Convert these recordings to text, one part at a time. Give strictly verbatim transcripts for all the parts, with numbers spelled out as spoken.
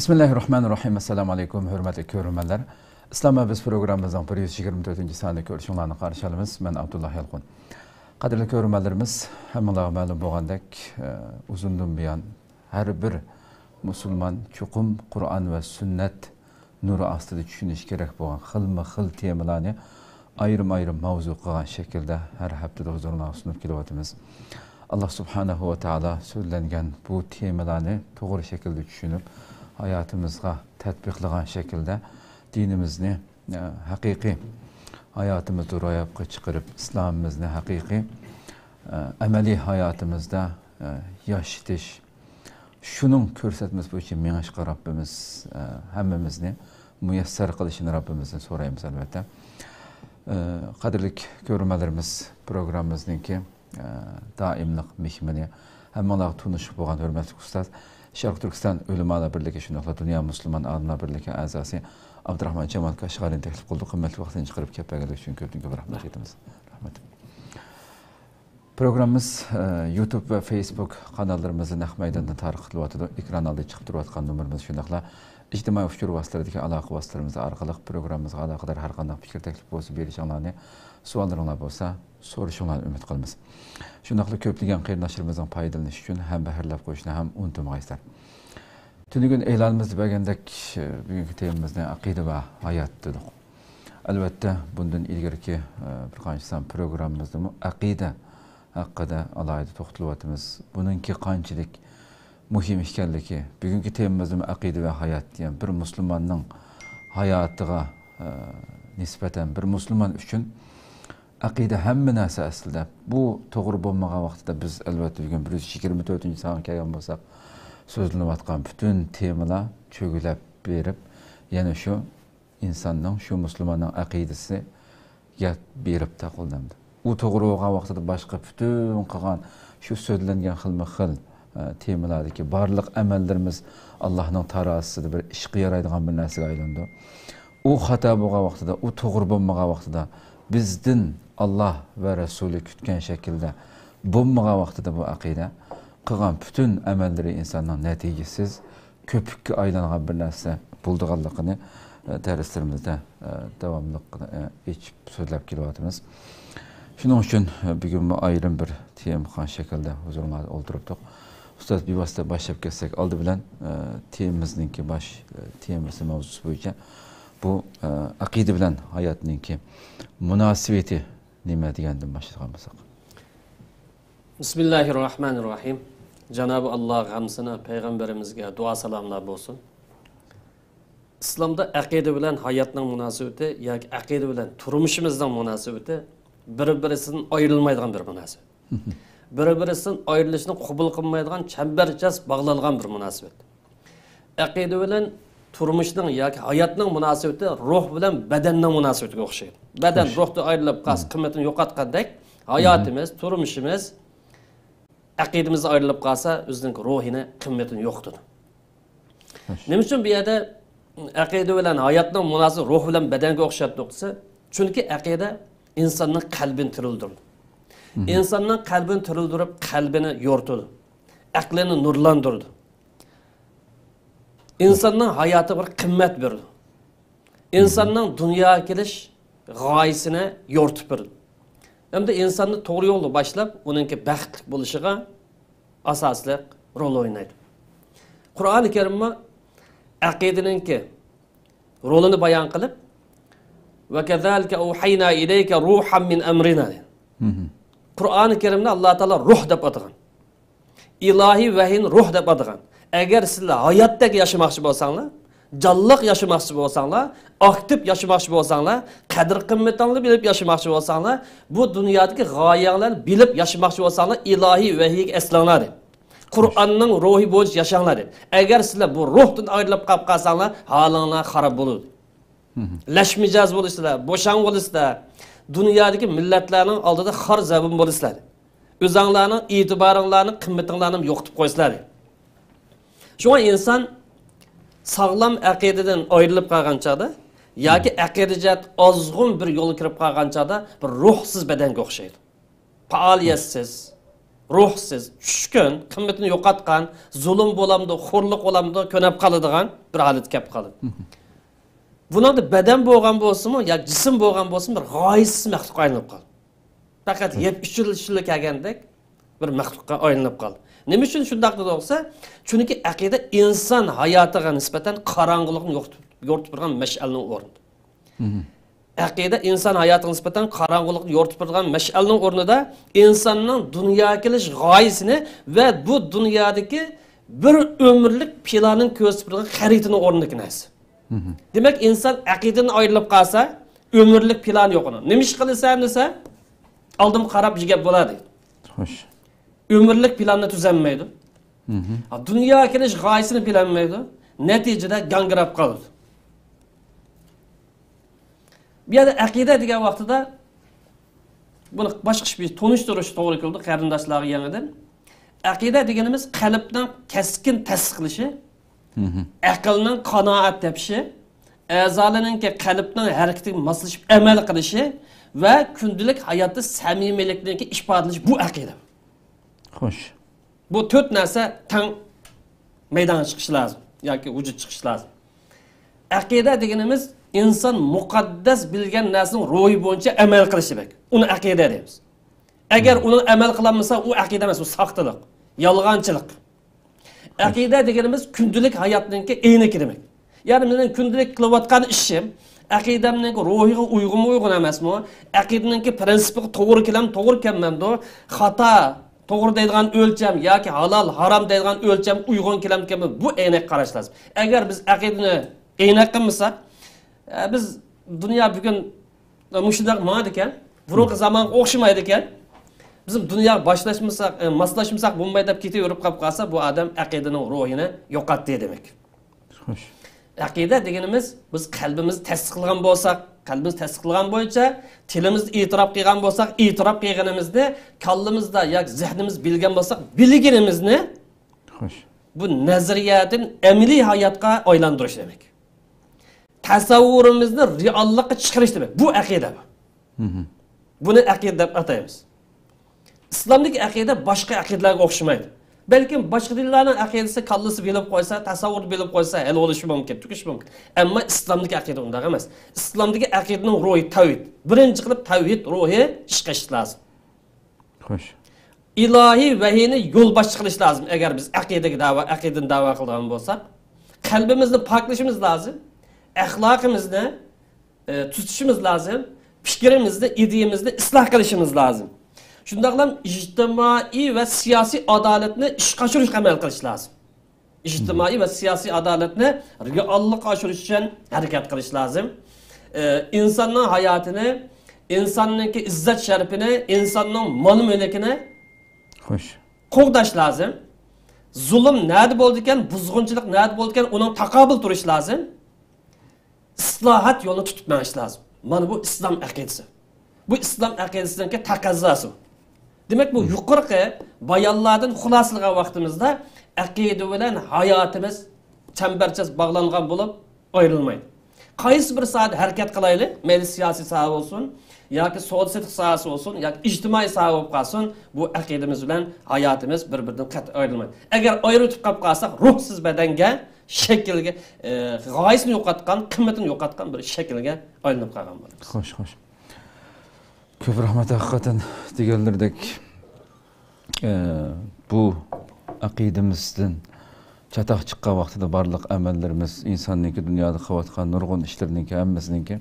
بىسمىللاھىررەھمانىررەھىم. ئەسسالامۇئەلەيكۇم، ھۆرمەتلىك كۆرۈرمەنلەر. ئىسلام ۋە بىز پروگراممىمىزنىڭ بىر يۈز يىگىرمە تۆتىنچى سانىدا كۆرۈشۈڭلارنى قارشى ئالىمىز. مەن ئابدۇللا يالقۇن. قەدىرلىك كۆرۈرمەنلىرىمىز، ھەممىڭلارغا مەلۇم بولغاندەك، ئۇزۇندىن بۇيان ھەر بىر مۇسۇلمان چوقۇم قۇرئان ۋە سۈننەت نۇرى ئاستىدا چۈشىنىشى كېرەك بولغان خىلمۇ خىل تېمىلارنى ئايرىم-ئايرىم ماۋزۇ قىلغان شەكىلدە ھەر ھەپتىدە ھۇزۇرۇڭلارغا سۇنۇپ كېلىۋاتىمىز. ئاللا سۇبھانەھۇ ۋە تائالا سۆزلەنگەن بۇ تېمىلارنى توغرا شەكىلدە چۈشىنىپ، ھاياتىمىزغا تەتبىقلىغان شەكىلدە دىنىمىزنى، ئە، ھەقىقىي ھاياتىمىزدا روياپقا چىقىرىپ، ئىسلامىمىزنى ھەقىقىي، ئە، ئەمەلىي ھاياتىمىزدا، ئە، ياشىتىش، شۇنىڭ كۆرسەتمىسى بويىچە مېڭىشقا رەببىمىز، ئە، ھەممىمىزنى مۇيەسسەر قىلىشىنى رەببىمىزدىن سورايمىز، ئەلۋەتتە. ئە، قەدىرلىك كۆرۈرمەنلىرىمىز، پروگراممىمىزنىڭكى، ئە، دائىملىق مېھمىنى، ھەممىڭلارغا تونۇشلۇق بولغان ھۆرمەتلىك ئۇستاز، شەرقىي تۈركىستان ئۆلىمالار بىرلىكى، شۇنداقلا دۇنيا مۇسۇلمان ئالىملار بىرلىكى ئەزاسى ئابدۇراخمان جامال كاشغەرىنى تەكلىپ قىلدۇق. قىممەتلىك ۋاقتىنى چىقىرىپ كەپ بەرگەنلىكى ئۈچۈن كۆپتىن كۆپ رەھمەت ئېيتىمىز. رەھمەت. پروگراممىمىز، ئە، يۇتۇب ۋە فېيسبۇك قاناللىرىمىزدا نەق مەيداندا تارقىتىلىۋاتىدۇ. ئېكران ئالدىدا چىقىپ تۇرۇۋاتقان نومۇرىمىز، شۇنداقلا ئىجتىمائىي ئۇچۇر ۋاسىتىلىرىدىكى ئالاقە ۋاسىتىلىرىمىز ئارقىلىق پروگراممىمىزغا ئالاقىدار ھەر قانداق پىكىر، تەكلىپ بولسا بېرىشىڭلارنى، سوئاللىرىڭلار بولسا سورىشىڭلارنى ئۈمىد قىلىمىز. شۇنداقلا كۆپلىگەن قېرىنداشلىرىمىزنىڭ پايدىلىنىشى ئۈچۈن ھەمبەھىرلەپ قويۇشنى ھەم ئۇنتۇمىغايسىلەر. تۈنۈگۈن ئېلانىمىزدا بەرگەندەك، بۈگۈنكى تېمىمىزنى ئەقىدە ۋە ھايات دېدۇق. ئەلۋەتتە، بۇندىن ئىلگىرىكى، بىر قانچە سان پروگراممىمىزدىمۇ ئەقىدە ھەققىدە ئالاھىدە توختىلىۋاتىمىز. بۇنىڭكى قانچىلىك مۇھىم ئىكەنلىكى، بۈگۈنكى تېمىمىزمۇ ئەقىدە ۋە ھايات، يەنى بىر مۇسۇلماننىڭ ھاياتىغا، ئە، نىسبەتەن بىر مۇسۇلمان ئۈچۈن ئەقىدە ھەممە نەرسە ئەسلىدە. بۇ توغرا بولمىغان ۋاقتىدا بىز، ئەلۋەتتە، بۈگۈن بىر يۈز يىگىرمە تۆتىنچى سانغا كەلگەن بولساق، سۆزلىنىۋاتقان پۈتۈن تېمىلار چۆگىلەپ بېرىپ، يەنە شۇ ئىنساننىڭ، شۇ مۇسۇلماننىڭ ئەقىدىسىگە بېرىپ تاقىلىدۇ. ئۇ توغرا بولغان ۋاقتىدا باشقا پۈتۈن قىلغان شۇ سۆزلەنگەن خىلمۇ خىل، ئە، تېمىلاردىكى بارلىق ئەمەللىرىمىز ئاللاھنىڭ تارازىسىدا بىر ئىشقا يارايدىغان بىر نەرسىگە ئايلىنىدۇ. ئۇ خاتا بولغان ۋاقتىدا، ئۇ توغرا بولمىغان ۋاقتىدا، بىزدىن ئاللاھ ۋە رەسۇلى كۈتكەن شەكىلدە بولمىغان ۋاقتىدا بۇ ئەقىدە، قىلغان پۈتۈن ئەمەللىرى ئىنساننىڭ نەتىجىسىز، كۆپۈككە ئايلانغان بىر نەرسە بولىدىغانلىقىنى، ئە، دەرسلىرىمىزدە، ئە، داۋاملىق، ئە، ئېچىپ سۆزلەپ كېلىۋاتىمىز. شۇنىڭ ئۈچۈن، ئە، بۈگۈنمۇ ئايرىم بىر تېما قىلغان شەكىلدە ھۇزۇرۇڭلاردا ئولتۇرۇپتۇق. ئۇستاز، بىۋاسىتە باشلاپ كەتسەك، ئالدى بىلەن، ئە، تېمىمىزنىڭكى باش، ئە، تېمىسى، ماۋزۇسى بويىچە بۇ، ئە، ئەقىدە بىلەن ھاياتنىڭكى مۇناسىۋىتى نېمە دېگەندىن باشلىغان بولساق. بىسمىللاھىررەھمانىررەھىم. جانابى ئاللاغا ھەمسىنە، پەيغەمبىرىمىزگە دۇئا سالاملار بولسۇن. ئىسلامدا ئەقىدە بىلەن ھاياتنىڭ مۇناسىۋىتى ياكى ئەقىدە بىلەن تۇرمۇشىمىزنىڭ مۇناسىۋىتى بىر-بىرىسىدىن ئايرىلمايدىغان بىر مۇناسىۋەت. بىر-بىرىسىدىن ئايرىلىشنى قوبۇل قىلمايدىغان چەمبەرچاس باغلانغان بىر مۇناسىۋەت. ئەقىدە بىلەن تۇرمۇشنىڭ ياكى ھاياتنىڭ مۇناسىۋىتى روھ بىلەن بەدەننىڭ مۇناسىۋىتىگە ئوخشايدۇ. بەدەن روھتىن ئايرىلىپ قالسا، قىممىتىنى يوقاتقاندەك، ھاياتىمىز، تۇرمۇشىمىز ئەقىدىمىزدىن ئايرىلىپ قالسا، ئۆزىنىڭ روھىنى، قىممىتىنى يوقىتىدۇ. نېمە ئۈچۈن بۇ يەردە ئەقىدە بىلەن ھاياتنىڭ مۇناسىۋىتى روھ بىلەن بەدەنگە ئوخشايدۇ دېسە، چۈنكى ئەقىدە ئىنساننىڭ قەلبىنى تىرىلدۈرىدۇ. ئىنساننىڭ قەلبىنى تىرىلدۈرۈپ، قەلبىنى يورۇتىدۇ. ئەقلىنى نۇرلاندۇرىدۇ. ئىنساننىڭ ھاياتىغا بىر قىممەت بېرىدۇ. ئىنساننىڭ دۇنياغا كېلىش غايىسىنى يورۇتۇپ بېرىدۇ. ھەمدە ئىنساننى توغرا يولدا باشلاپ، ئۇنىڭكى بەختلىك بولۇشىغا ئاساسلىق رول ئوينايدۇ. قۇرئانى كەرىممۇ ئەقىدىنىڭكى رولىنى بايان قىلىپ، «وَكَذَلِكَ أَوْحَيْنَا إِلَيْكَ رُوحًا مِنْ أَمْرِنَا» دەيدۇ. قۇرئانى كەرىمنى ئاللا تائالا روھ دەپ ئاتىغان. ئىلاھىي ۋەھىينى روھ دەپ ئاتىغان. ئەگەر سىلەر ھاياتتەك ياشىماقچى بولساڭلار، جانلىق ياشىماقچى بولساڭلار، ئاكتىپ ياشىماقچى بولساڭلار، قەدىر-قىممىتىڭلارنى بىلىپ ياشىماقچى بولساڭلار، بۇ دۇنيادىكى غايەڭلارنى بىلىپ ياشىماقچى بولساڭلار، ئىلاھىي ۋەھىيگە ئەسلەڭلار، دەيدۇ. قۇرئاننىڭ روھى بويىچە ياشاڭلار، دەيدۇ. ئەگەر سىلەر بۇ روھتىن ئايرىلىپ قاپ قالساڭلار، ھالىڭلار خاراب بولىدۇ. لەشمىجەز بولىسىلەر، بوشاڭ بولىسىلەر. دۇنيادىكى مىللەتلەرنىڭ ئالدىدا خار زەبۇن بولىسىلەر. ئۆزەڭلارنىڭ ئېتىبارىڭلارنى، قىممىتىڭلارنى يوقىتىپ قويىسىلەر. شۇڭا ئىنسان ساغلام ئەقىدىدىن ئايرىلىپ قالغان چاغدا ياكى ئەقىدە جەھەتتە ئازغۇن بىر يولغا كىرىپ قالغان چاغدا بىر روھسىز بەدەنگە ئوخشايدۇ. پائالىيەتسىز، روھسىز، چۈشكۈن، قىممىتىنى يوقاتقان، زۇلۇم بولامدۇ، خورلۇق بولامدۇ، كۆنەپ قالىدىغان بىر ھالەتكە كەپ قالىدۇ. بۇنىڭدا بەدەن بولغان بولسىمۇ يا جىسىم بولغان بولسىمۇ بىر غايىسىز مەخلۇققا ئايلىنىپ قالدى. پەقەت يەپ ئىچىلىشىلا كەلگەندەك بىر مەخلۇققا ئايلىنىپ قالدى. نېمە ئۈچۈن شۇنداق دېدى دېسە، چۈنكى ئەقىدە ئىنسان ھاياتىغا نىسبەتەن قاراڭغۇلۇقنى يورۇتۇپ، يورۇتۇپ تۇرغان مەشئەلنىڭ ئورنىدۇر. ئەقىدە ئىنسان ھاياتىغا نىسبەتەن قاراڭغۇلۇقنى يورۇتۇپ تۇرىدىغان مەشئەلنىڭ ئورنىدا ئىنساننىڭ دۇنياغا كېلىش غايىسىنى ۋە بۇ دۇنيادىكى بىر ئۆمۈرلۈك پىلانىنى كۆرسىتىپ تۇرىدىغان خەرىتىنىڭ ئورنىدىكى نەرسە. دېمەك، ئىنسان ئەقىدىدىن ئايرىلىپ قالسا، ئۆمۈرلۈك پىلان يوق ئۇنىڭ. نېمە ئىش قىلىسەن دېسە، ئالدىمغا قاراپ يۈرگەن بولار دەيدۇ. خوش. ئۆمۈرلۈك پىلاننى تۈزەلمەيدۇ. ھە، دۇنياغا كېلىش غايىسىنى بىلەلمەيدۇ. نەتىجىدە گاڭگىراپ قالىدۇ. بۇ يەردە ئەقىدە دېگەن ۋاقتىدا بۇنى باشقىچە بىر تونۇشتۇرۇش توغرا كېلىدۇ قېرىنداشلارغا يېڭىدىن. ئەقىدە دېگىنىمىز قەلبنىڭ كەسكىن تەستىقلىشى، ئەقىلنىڭ قانائەت تېپىشى، ئەزالىرىنىڭكى قەلبنىڭ ھەرىكىتىگە ماسلىشىپ ئەمەل قىلىشى ۋە كۈندىلىك ھاياتتا سەمىمىيلىكنىڭكى ئىپادىلىشى، بۇ ئەقىدە. خوش. بۇ تۆت نەرسە تەڭ مەيدانغا چىقىشى لازىم ياكى ۋۇجۇد چىقىشى لازىم. ئەقىدە دېگىنىمىز ئىنسان مۇقەددەس بىلگەن نەرسىنىڭ روھى بويىچە ئەمەل قىلىشى دېمەك. ئۇنى ئەقىدە دەيمىز. ئەگەر ئۇنى ئەمەل قىلالمىسا، ئۇ ئەقىدە ئەمەس، ئۇ ساختىلىق، يالغانچىلىق. ئەقىدە دېگىنىمىز كۈندىلىك ھاياتنىڭكى ئەينىكى دېمەك. يەنى مېنىڭ كۈندىلىك قىلىۋاتقان ئىشىم ئەقىدەمنىڭ روھىغا ئۇيغۇنمۇ ئۇيغۇن ئەمەسمۇ؟ ئەقىدىنىڭكى پرىنسىپىغا توغرا كېلەم، توغرا كەلمەمدۇ؟ خاتا، توغرا دەيدىغان ئۆلچەم ياكى ھالال، ھارام دەيدىغان ئۆلچەم ئۇيغۇن كېلەمدۇ كەلمەمدۇ؟ بۇ ئەينەككە قاراش لازىم. ئەگەر بىز ئەقىدىنى ئەينەك قىلمىساق، ئە، بىز دۇنيا بۈگۈن مۇشۇنداق ماڭىدىكەن، بۇرۇنقى زامانغا ئوخشىمايدىكەن. بىز دۇنياغا باشلاشمىساق، ئە، ماسلاشمىساق بولماي دەپ كېتىۋېرىپ قاپ قالسا، بۇ ئادەم ئەقىدىنىڭ روھىنى يوقاتتى دېمەك. خوش. ئەقىدە دېگىنىمىز، بىز قەلبىمىزنى تەستىقلىغان بولساق، قەلبىمىز تەستىقلىغان بويىچە، تىلىمىزدا ئېتىراپ قىلغان بولساق، ئېتىراپ قىلغىنىمىزنى، كاللىمىزدا ياكى زېھنىمىز بىلگەن بولساق، بىلگىنىمىزنى خوش. بۇ نەزەرىيەدىن ئەمەلىي ھاياتقا ئايلاندۇرۇش دېمەك. تەسەۋۋۇرىمىزنى رېئاللىققا چىقىرىش دېمەك. بۇ ئەقىدە بۇ. بۇنى ئەقىدە دەپ ئاتايمىز. ئىسلامدىكى ئەقىدە باشقا ئەقىدىلەرگە ئوخشىمايدۇ. بەلكىم باشقا دىنلارنىڭ ئەقىدىسى كاللىسى بىلىپ قويسا، تەسەۋۋۇردا بىلىپ قويسا، ھەل بولۇشى مۇمكىن، تۈگىشى مۇمكىن. ئەمما ئىسلامدىكى ئەقىدە ئۇنداق ئەمەس. ئىسلامدىكى ئەقىدىنىڭ روھى تەۋھىد. بىرىنچى قىلىپ تەۋھىد روھى ئىشقا ئېشىش لازىم. خوش. ئىلاھىي ۋەھىينى يولباشچى قىلىش لازىم. ئەگەر بىز ئەقىدىگە دەۋا، ئەقىدىنى دەۋا قىلىدىغان بولساق، قەلبىمىزنى پاكلىشىمىز لازىم. ئەخلاقىمىزنى، ئە، تۈزىتىشىمىز لازىم. پىكرىمىزنى، ئىدىيىمىزنى ئىسلاھ قىلىشىمىز لازىم. شۇنداقلا ئىجتىمائىي ۋە سىياسىي ئادالەتنى ئىشقا ئاشۇرۇشقا ئەمەل قىلىش لازىم. ئىجتىمائىي ۋە سىياسىي ئادالەتنى رېئاللىققا ئاشۇرۇش ئۈچۈن ھەرىكەت قىلىش لازىم. ئى، ئىنساننىڭ ھاياتىنى، ئىنساننىڭكى ئىززەت شەرىپىنى، ئىنساننىڭ مال مۈلكىنى خوش. قوغداش لازىم. زۇلۇم نەدە بولىدىكەن، بۇزغۇنچىلىق نەدە بولىدىكەن، ئۇنىڭ تاقابىل تۇرۇش لازىم. ئىسلاھات يولىنى تۇتۇپ مېڭىش لازىم. مانا بۇ ئىسلام ئەقىدىسى. بۇ ئىسلام ئەقىدىسىنىڭكى تەقەززاسى. دېمەك، بۇ يۇقىرىقى بايانلاردىن خۇلاسىلىغان ۋاقتىمىزدا ئەقىدە بىلەن ھاياتىمىز چەمبەرچاس باغلانغان بولۇپ ئايرىلمايدۇ. قايسى بىر ساھەدە ھەرىكەت قىلايلى، مەيلى سىياسىي ساھە بولسۇن، ياكى سودا سېتىق ساھەسى بولسۇن، ياكى ئىجتىمائىي ساھە بولۇپ قالسۇن، بۇ ئەقىدىمىز بىلەن ھاياتىمىز بىر-بىرىدىن قەتئىي ئايرىلمايدۇ. ئەگەر ئايرىۋېتىپ قاپ قالساق، روھسىز بەدەنگە، شەكىلگە، ئى، غايىسىنى يوقاتقان، قىممىتىنى يوقاتقان بىر شەكىلگە ئايلىنىپ قالغان بولىمىز. خوش، خوش. كۆپ رەھمەت، ھەقىقەتەن دېگەنلىرىدەك، ئى، بۇ ئەقىدىمىزدىن چاتاق چىققان ۋاقتىدا بارلىق ئەمەللىرىمىز، ئىنساننىڭكى دۇنيادا قىلىۋاتقان نۇرغۇن ئىشلىرىنىڭكى ھەممىسىنىڭكى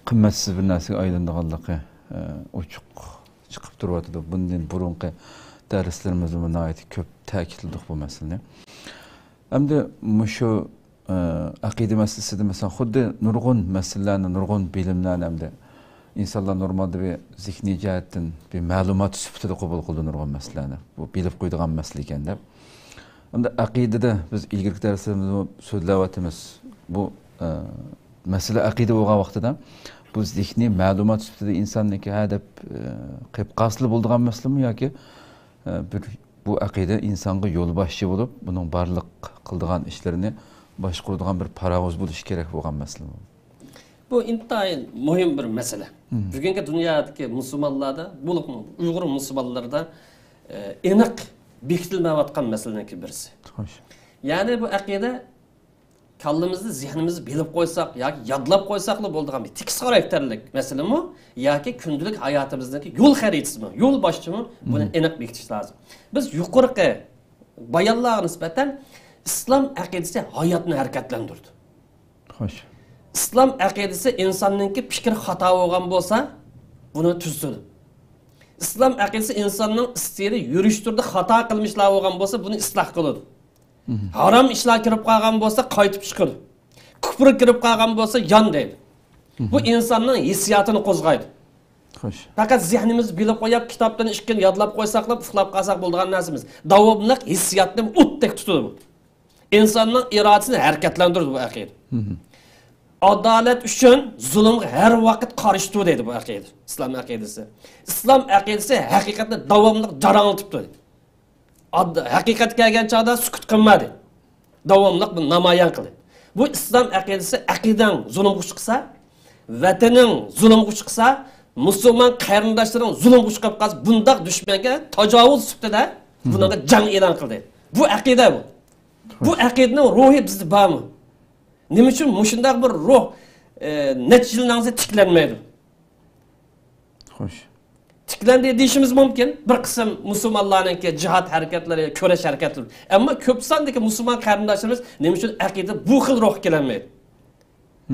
قىممەتسىز بىر نەرسىگە ئايلىنىدىغانلىقى، ئى، ئوچۇق چىقىپ تۇرۇۋاتىدۇ. بۇندىن بۇرۇنقى دەرسلىرىمىزدىمۇ ناھايىتى كۆپ تەكىتلىدۇق بۇ مەسىلىنى. ئەمدى مۇشۇ، ئە، ئەقىدە مەسىلىسىدە، مەسىلەن، خۇددى نۇرغۇن مەسىلىلەرنى، نۇرغۇن بىلىملەرنى ئەمدى ئىنسانلار نورمالدا بىر زېھنىي جەھەتتىن بىر مەلۇمات سۈپىتىدە قوبۇل قىلىدۇ نۇرغۇن مەسىلىلەرنى. بۇ بىلىپ قويىدىغان مەسىلە ئىكەن دەپ. ئەمدى ئەقىدىدە بىز ئىلگىرىكى دەرسلىرىمىزدىمۇ سۆزلەۋاتىمىز. بۇ، ئە، مەسىلە ئەقىدە بولغان ۋاقتىدا بۇ زېھنىي مەلۇمات سۈپىتىدە ئىنساننىڭكى ھە دەپ، ئە، قېلىپ قالسىلا بولىدىغان مەسىلىمۇ ياكى، ئە، بىر بۇ ئەقىدە ئىنسانغا يولباشچى بولۇپ، ئۇنىڭ بارلىق قىلىدىغان ئىشلىرىنى باشقۇرىدىغان بىر پاراۋۇز بولۇشى كېرەك بولغان مەسىلە بۇ. بۇ ئىنتايىن مۇھىم بىر مەسىلە. بۈگۈنكى دۇنيادىكى مۇسۇلمانلاردا، بولۇپمۇ ئۇيغۇر مۇسۇلمانلىرىدا، ئېنىق بېكىتىلمەيۋاتقان مەسىلىنىڭكى بىرسى. خوش. يەنى بۇ ئەقىدە كاللىمىزدا، زېھنىمىزدا بىلىپ قويساق ياكى يادلاپ قويساقلا بولىدىغان بىر تېكىست خاراكتېرلىك مەسىلىمۇ ياكى كۈندىلىك ھاياتىمىزدىكى يول خەرىتىسىمۇ، يول باشچىمۇ، بۇنى ئېنىق بېكىتىش لازىم. بىز يۇقىرىقى بايانلارغا نىسبەتەن ئىسلام ئەقىدىسى ھاياتنى ھەرىكەتلەندۈرىدۇ. خوش. ئىسلام ئەقىدىسى ئىنساننىڭكى پىكرى خاتا بولغان بولسا، بۇنى تۈزىتىدۇ. ئىسلام ئەقىدىسى ئىنساننىڭ ئىستىلى، يۈرۈش تۇرىدۇ، خاتا قىلمىشلار بولغان بولسا، بۇنى ئىسلاھ قىلىدۇ. ھارام ئىشلار كىرىپ قالغان بولسا، قايتىپ چىقىدۇ. كۇپر كىرىپ قالغان بولسا، يان دەيدۇ. بۇ ئىنساننىڭ ھېسسىياتىنى قوزغايدۇ. خوش. پەقەت زېھنىمىز بىلىپ قويۇپ، كىتابتىن ئىككىنى يادلاپ قويساقلا، ئۇخلاپ قالساق بولىدىغان نەرسە ئەمەس. داۋاملىق ھېسسىياتنى ئوتتەك تۇتىدۇ بۇ. ئىنساننىڭ ئىرادىسىنى ھەرىكەتلەندۈرىدۇ بۇ ئەقىدە. ئادالەت ئۈچۈن زۇلۇمغا ھەر ۋاقىت قارشى تۇر دەيدۇ بۇ ئەقىدە. ئىسلام ئەقىدىسى. ئىسلام ئەقىدىسى ھەقىقەتنى داۋاملىق جاراڭلىتىپ تۇر. ئاد-، ھەقىقەت كەلگەن چاغدا سۈكۈت قىلمىدى. داۋاملىق بۇ نامايان قىلدى. بۇ ئىسلام ئەقىدىسى، ئەقىدەڭ زۇلۇمغا ئۇچرىسا، ۋەتىنىڭ زۇلۇمغا ئۇچرىسا، مۇسۇلمان قېرىنداشلىرىڭ زۇلۇمغا ئۇچراپ قالسا، بۇنداق دۈشمەنگە تاجاۋۇز سۈپىتىدە بۇنىڭغا جەڭ ئېلان قىلدى. بۇ ئەقىدە بۇ. بۇ ئەقىدىنىڭ روھى بىزدە بارمۇ؟ نېمە ئۈچۈن مۇشۇنداق بىر روھ، ئە، نەچچە يىلنىڭ ئىچىدە تىكلەنمەيدۇ؟ خوش. تىكلەندى دېيىشىمىز مۇمكىن. بىر قىسىم مۇسۇلمانلارنىڭكى جىھاد ھەرىكەتلىرى، كۈرەش ھەرىكەتلىرى. ئەمما كۆپ ساندىكى مۇسۇلمان قېرىنداشلىرىمىز نېمە ئۈچۈن ئەقىدە بۇ خىل روھقا كېلەلمەيدۇ؟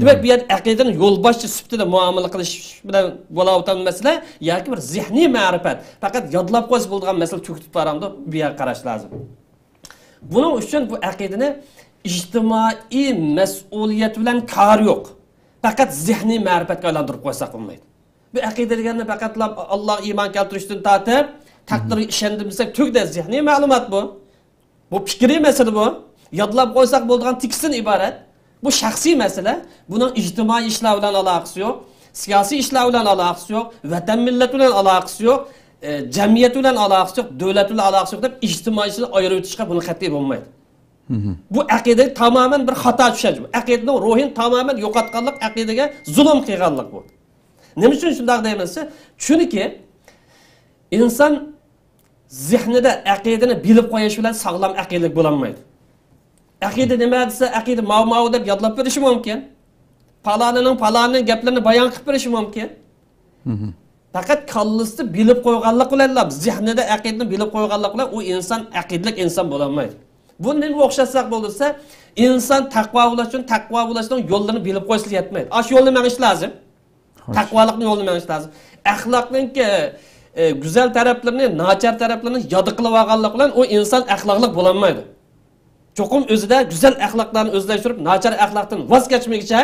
دېمەك، بۇ يەردە ئەقىدىنى يولباشچى سۈپىتىدە مۇئامىلە قىلىش بىلەن بولاۋاتقان مەسىلە ياكى بىر زېھنىي مەرىپەت، پەقەت يادلاپ قويسا بولىدىغان مەسىلە تۈگىتىپ بارامدۇ؟ بۇ يەرگە قاراش لازىم. بۇنىڭ ئۈچۈن بۇ ئەقىدىنى ئىجتىمائىي مەسئۇلىيەت بىلەن كارى يوق. پەقەت زېھنىي مەرىپەتكە ئايلاندۇرۇپ قويساق بولمايدۇ. بۇ ئەقىدە دېگەندە پەقەتلا ئاللاغا ئىمان كەلتۈرۈشتىن تارتىپ، تەقدىرگە ئىشەندىم دېسەك تۈگدى، زېھنىي مەلۇمات بۇ. بۇ پىكرىي مەسىلە بۇ. يادلاپ قويساق بولىدىغان تېكىستتىن ئىبارەت. بۇ شەخسىي مەسىلە. بۇنىڭ ئىجتىمائىي ئىشلار بىلەن ئالاقىسى يوق. سىياسىي ئىشلار بىلەن ئالاقىسى يوق. ۋەتەن مىللەت بىلەن ئالاقىسى يوق. ئە، جەمئىيەت بىلەن ئالاقىسى يوق. دۆلەت بىلەن ئالاقىسى يوق دەپ ئىجتىمائىي ئىشنى ئايرىۋېتىشقا بۇنى قەتئىي بولمايدۇ. بۇ ئەقىدە تامامەن بىر خاتا چۈشەنچە. بۇ ئەقىدىنىڭ روھىنى تامامەن يوقاتقانلىق، ئەقىدىگە زۇلۇم قىلغانلىق بۇ. نېمە ئۈچۈن شۇنداق دەيمەن دېسە، چۈنكى ئىنسان زېھنىدە ئەقىدىنى بىلىپ قويۇش بىلەن ساغلام ئەقىدىلىك بولالمايدۇ. ئەقىدە نېمە دېسە، ئەقىدە ماۋۇ، ماۋۇ دەپ يادلاپ بېرىشى مۇمكىن. پالانىنىڭ، پالانىنىڭ گەپلىرىنى بايان قىلىپ بېرىشى مۇمكىن. پەقەت كاللىسىدا بىلىپ قويغانلىق بىلەنلا، زېھنىدە ئەقىدىنى بىلىپ قويغانلىق بىلەن ئۇ ئىنسان ئەقىدىلىك ئىنسان بولالمايدۇ. بۇنى نېمىگە ئوخشاتساق بولىدۇ دېسە، ئىنسان تەقۋا بولۇش ئۈچۈن تەقۋا بولۇشنىڭ يوللىرىنى بىلىپ قويسىلا يەتمەيدۇ. ئاشۇ يولنى مېڭىش لازىم. خوش. تەقۋالىقنىڭ يولىنى مېڭىش لازىم. ئەخلاقنىڭكى، ئە، گۈزەل تەرەپلىرىنى، ناچار تەرەپلىرىنى ياد قىلىۋالغانلىق بىلەن ئۇ ئىنسان ئەخلاقلىق بولالمايدۇ. چوقۇم ئۆزىدە گۈزەل ئەخلاقلارنى ئۆزلەشتۈرۈپ، ناچار ئەخلاقتىن ۋاز كەچمىگىچە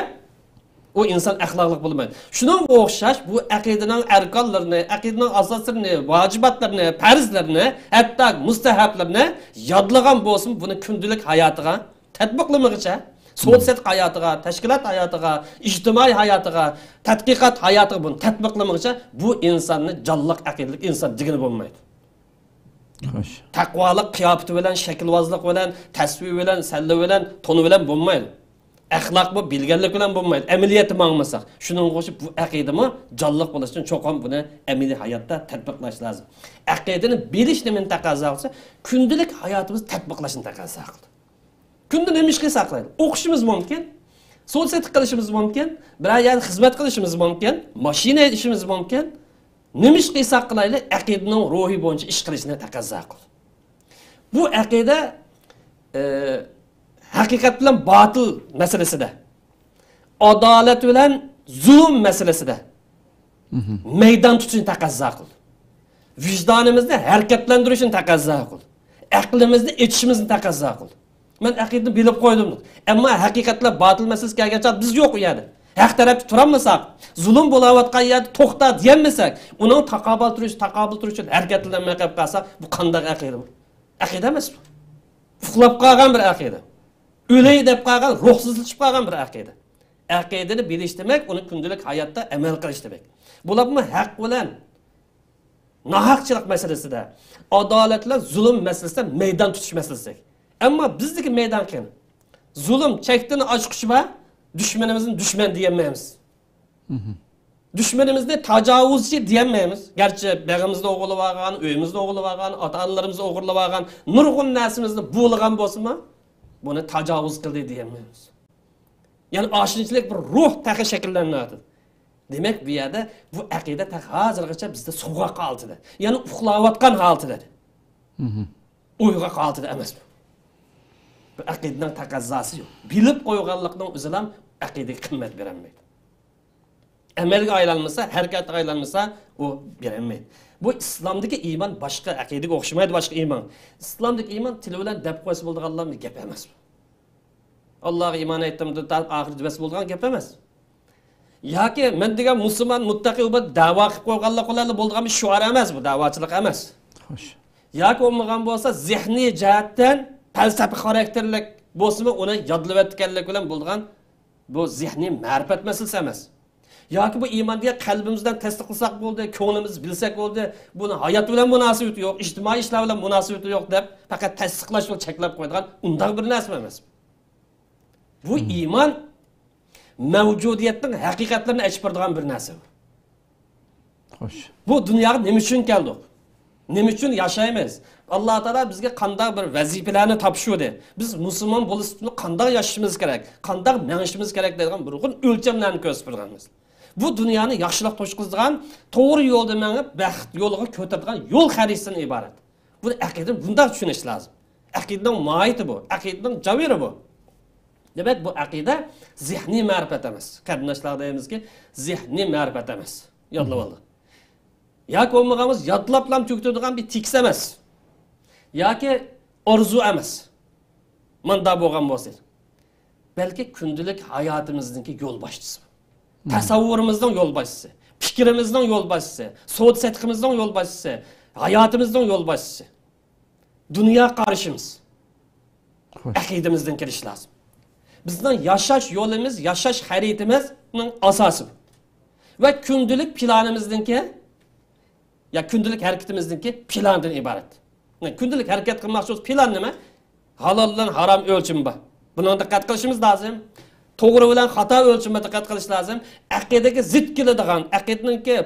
ئۇ ئىنسان ئەخلاقلىق بولالمايدۇ. شۇنىڭغا ئوخشاش بۇ ئەقىدىنىڭ ئەركانلىرىنى، ئەقىدىنىڭ ئاساسلىرىنى، ۋاجىباتلىرىنى، پەرزلىرىنى، ھەتتا مۇستەھەبلىرىنى يادلىغان بولسىمۇ، بۇنى كۈندىلىك ھاياتىغا تەتبىقلىمىغىچە، سودا سېتىق ھاياتىغا، تەشكىلات ھاياتىغا، ئىجتىمائىي ھاياتىغا، تەتقىقات ھاياتىغا بۇنى تەتبىقلىمىغىچە، بۇ ئىنساننى جانلىق ئەقىدىلىك ئىنسان دېگىلى بولمايدۇ. خوش. تەقۋالىق قىياپىتى بىلەن، شەكىلۋازلىق بىلەن، تەسۋى بىلەن، سەللە بىلەن، تونى بىلەن بولمايدۇ. ئەخلاق بۇ بىلگەنلىك بىلەن بولمايدۇ. ئەمەلىيەتتە ماڭمىساق. شۇنىڭغا ئوخشاپ بۇ ئەقىدىمۇ جانلىق بولۇش ئۈچۈن چوقۇم بۇنى ئەمەلىي ھاياتتا تەتبىقلاش لازىم. ئەقىدىنى بىلىش نېمىنى تەقەززا قىلسا، كۈندىلىك ھاياتىمىزدا تەتبىقلاشنى تەقەززا قىلىدۇ. كۈندە نېمە ئىش قىلساق قىلايلى، ئوقۇشىمىز مۇمكىن، سودا سېتىق قىلىشىمىز مۇمكىن، بىرەر يەردە خىزمەت قىلىشىمىز مۇمكىن، ماشىنا ھەيدىشىمىز مۇمكىن. نېمە ئىش قىلساق قىلايلى، ئەقىدىنىڭ روھى بويىچە ئىش قىلىشنى تەقەززا قىلىدۇ. بۇ ئەقىدە، ئە، ھەقىقەت بىلەن باتىل مەسىلىسىدە، ئادالەت بىلەن زۇلۇم مەسىلىسىدە مەيدان تۇتۇشنى تەقەززا قىلىدۇ. ۋىجدانىمىزنى ھەرىكەتلەندۈرۈشنى تەقەززا قىلىدۇ. ئەقلىمىزنى ئېچىشىمىزنى تەقەززا قىلىدۇ. مەن ئەقىدىنى بىلىپ قويدۇم. ئەمما ھەقىقەت بىلەن باتىل مەسىلىسى كەلگەن چاغدا بىز يوق ئۇ يەردە. ھەق تەرەپتە تۇرالمىساق، زۇلۇم بولاۋاتقان يەردە توختا دېيەلمىسەك، ئۇنىڭ تاقابىل تۇرۇش، تاقابىل تۇرۇش ئۈچۈن ھەرىكەتلەنمەي قېلىپ قالساق، بۇ قانداق ئەقىدە بۇ؟ ئەقىدە ئەمەس بۇ. ئۇخلاپ قالغان بىر ئەقىدە. ئۆلەي دەپ قالغان، روھسىزلىشىپ قالغان بىر ئەقىدە. ئەقىدىنى بىلىش دېمەك، ئۇنى كۈندىلىك ھاياتتا ئەمەل قىلىش دېمەك. بولۇپمۇ ھەق بىلەن ناھەقچىلىق مەسىلىسىدە، ئادالەت بىلەن زۇلۇم مەسىلىسىدە مەيدان تۇتۇش مەسىلىسى. ئەمما بىزدىكى مەيدان قېنى؟ زۇلۇم چەكتىن ئاشقۇچى بار، دۈشمىنىمىزنى دۈشمەن دېيەلمەيمىز. دۈشمىنىمىزنى تاجاۋۇزچى دېيەلمەيمىز. گەرچە بېغىمىزنى ئوغرىلىۋالغان، ئۆيىمىزنى ئوغرىلىۋالغان، ئاتا-ئانىلىرىمىزنى ئوغرىلىۋالغان، نۇرغۇن نەرسىمىزنى بۇلىغان بولسىمۇ، بۇنى تاجاۋۇز قىلدى دېيەلمەيمىز. يەنى ئاشۇنچىلىك بىر روھ تېخى شەكىللەنمەيۋاتىدۇ. دېمەك، بۇ يەردە بۇ ئەقىدە تېخى ھازىرغىچە بىزدە سوغۇق ھالىتىدە، يەنى ئۇخلاۋاتقان ھالىتىدە. ئويغاق ھالىتىدە ئەمەس بۇ. بۇ ئەقىدىنىڭ تەقەززاسى يوق. بىلىپ قويغانلىقنىڭ ئۆزىلا ئەقىدىگە قىممەت بېرەلمەيدۇ. ئەمەلگە ئايلانمىسا، ھەرىكەتكە ئايلانمىسا، ئۇ بېرەلمەيدۇ. بۇ ئىسلامدىكى ئىمان باشقا، ئەقىدىگە ئوخشىمايدۇ باشقا ئىمان. ئىسلامدىكى ئىمان تىل بىلەن دەپ قويسا بولىدىغانلا گەپ ئەمەس بۇ. ئاللاغا ئىمان ئېيتتىم دەپ ئاخىرى دېسە بولىدىغان گەپ ئەمەس. ياكى مەن دېگەن مۇسۇلمان، مۇتتەقى، ئۇ بىر دەۋا قىلىپ قويغانلىق بىلەن بولىدىغان بىر شوئار ئەمەس بۇ، دەۋاچىلىق ئەمەس. خوش. ياكى بولمىغان بولسا زېھنىي جەھەتتىن پەلسەپە خاراكتېرلىك بولسىمۇ، ئۇنى يادلىۋەتكەنلىك بىلەن بولىدىغان بۇ زېھنىي مەرىپەت مەسىلىسى ئەمەس. ياكى بۇ ئىمان دېگەن قەلبىمىز بىلەن تەستىقلىساق بولدى، كۆڭلىمىز بىلسەك بولدى، بۇنىڭ ھايات بىلەن مۇناسىۋىتى يوق، ئىجتىمائىي ئىشلار بىلەن مۇناسىۋىتى يوق دەپ پەقەت تەستىقلاش بىلەن چەكلەپ قويىدىغان ئۇنداق بىر نەرسە ئەمەس. بۇ ئىمان مەۋجۇدىيەتنىڭ ھەقىقەتلىرىنى ئېچىپ بېرىدىغان بىر نەرسە. خوش. بۇ دۇنياغا نېمە ئۈچۈن كەلدۇق؟ نېمە ئۈچۈن ياشايمىز؟ ئاللا تائالا بىزگە قانداق بىر ۋەزىپىلەرنى تاپشۇردى؟ بىز مۇسۇلمان بولۇش ئۈچۈن قانداق ياشىشىمىز كېرەك؟ قانداق مېڭىشىمىز كېرەك دەيدىغان نۇرغۇن ئۆلچەملەرنى كۆرسىتىپ بېرىدىغان. بۇ دۇنيانى ياخشىلىق توشقۇزىدىغان، توغرا يولدا مېڭىپ، بەخت يولىغا كۆتۈرىدىغان يول خەرىتىسىدىن ئىبارەت. بۇنى ئەقىدىنى بۇنداق چۈشىنىش لازىم. ئەقىدىنىڭ ماھىيىتى بۇ، ئەقىدىنىڭ جەۋھىرى بۇ. دېمەك، بۇ ئەقىدە زېھنىي مەرىپەت ئەمەس. قېرىنداشلار دەيمىزكى، زېھنىي مەرىپەت ئەمەس. يادلاۋالدى. ياكى بولمىغان بولسا يادلاپلا تۈگىتىدىغان بىر تېكىست ئەمەس. ياكى ئارزۇ ئەمەس. ماندا بولغان بولسا. بەلكى كۈندىلىك ھاياتىمىزنىڭكى يول باشچىسى. تەسەۋۋۇرىمىزنىڭ يول باشچىسى. پىكرىمىزنىڭ يول باشچىسى. سودا سېتىقىمىزنىڭ يول باشچىسى. ھاياتىمىزنىڭ يول باشچىسى. دۇنيا قارىشىمىز. خوش. ئەقىدىمىزدىن كېلىشى لازىم. بىزنىڭ ياشاش يولىمىز، ياشاش خەرىتىمىزنىڭ ئاساسى بۇ. ۋە كۈندىلىك پىلانىمىزنىڭكى، يا كۈندىلىك ھەرىكىتىمىزنىڭكى پىلاندىن ئىبارەت. كۈندىلىك ھەرىكەت قىلماقچى بولسا، پىلان نېمە؟ ھالال بىلەن ھارام ئۆلچىمى بار. بۇنىڭغا دىققەت قىلىشىمىز لازىم. توغرا بىلەن خاتا ئۆلچىمىگە دىققەت قىلىش لازىم. ئەقىدىگە زىت كېلىدىغان، ئەقىدىنىڭكى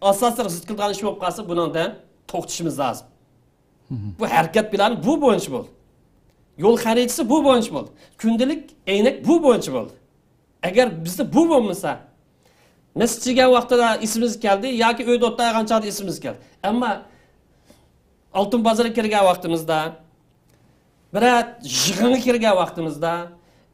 ئاساسلىرىغا زىت كېلىدىغان ئىش بولۇپ قالسا، بۇنىڭدىن توختىشىمىز لازىم. بۇ ھەرىكەت پىلانى بۇ بويىچە بولدى. يول خەرىتىسى بۇ بويىچە بولدى. كۈندىلىك ئەينەك بۇ بويىچە بولدى. ئەگەر بىزدە بۇ بولمىسا، مەسچىتكە كەلگەن ۋاقتىدا ئېسىمىزگە كەلدى ياكى ئۆيدە ئولتۇرغان چاغدا ئېسىمىزگە كەلدى. ئەمما ئالتۇن بازىرىغا كىرگەن ۋاقتىمىزدا، بىرەر يىغىنغا كىرگەن ۋاقتىمىزدا،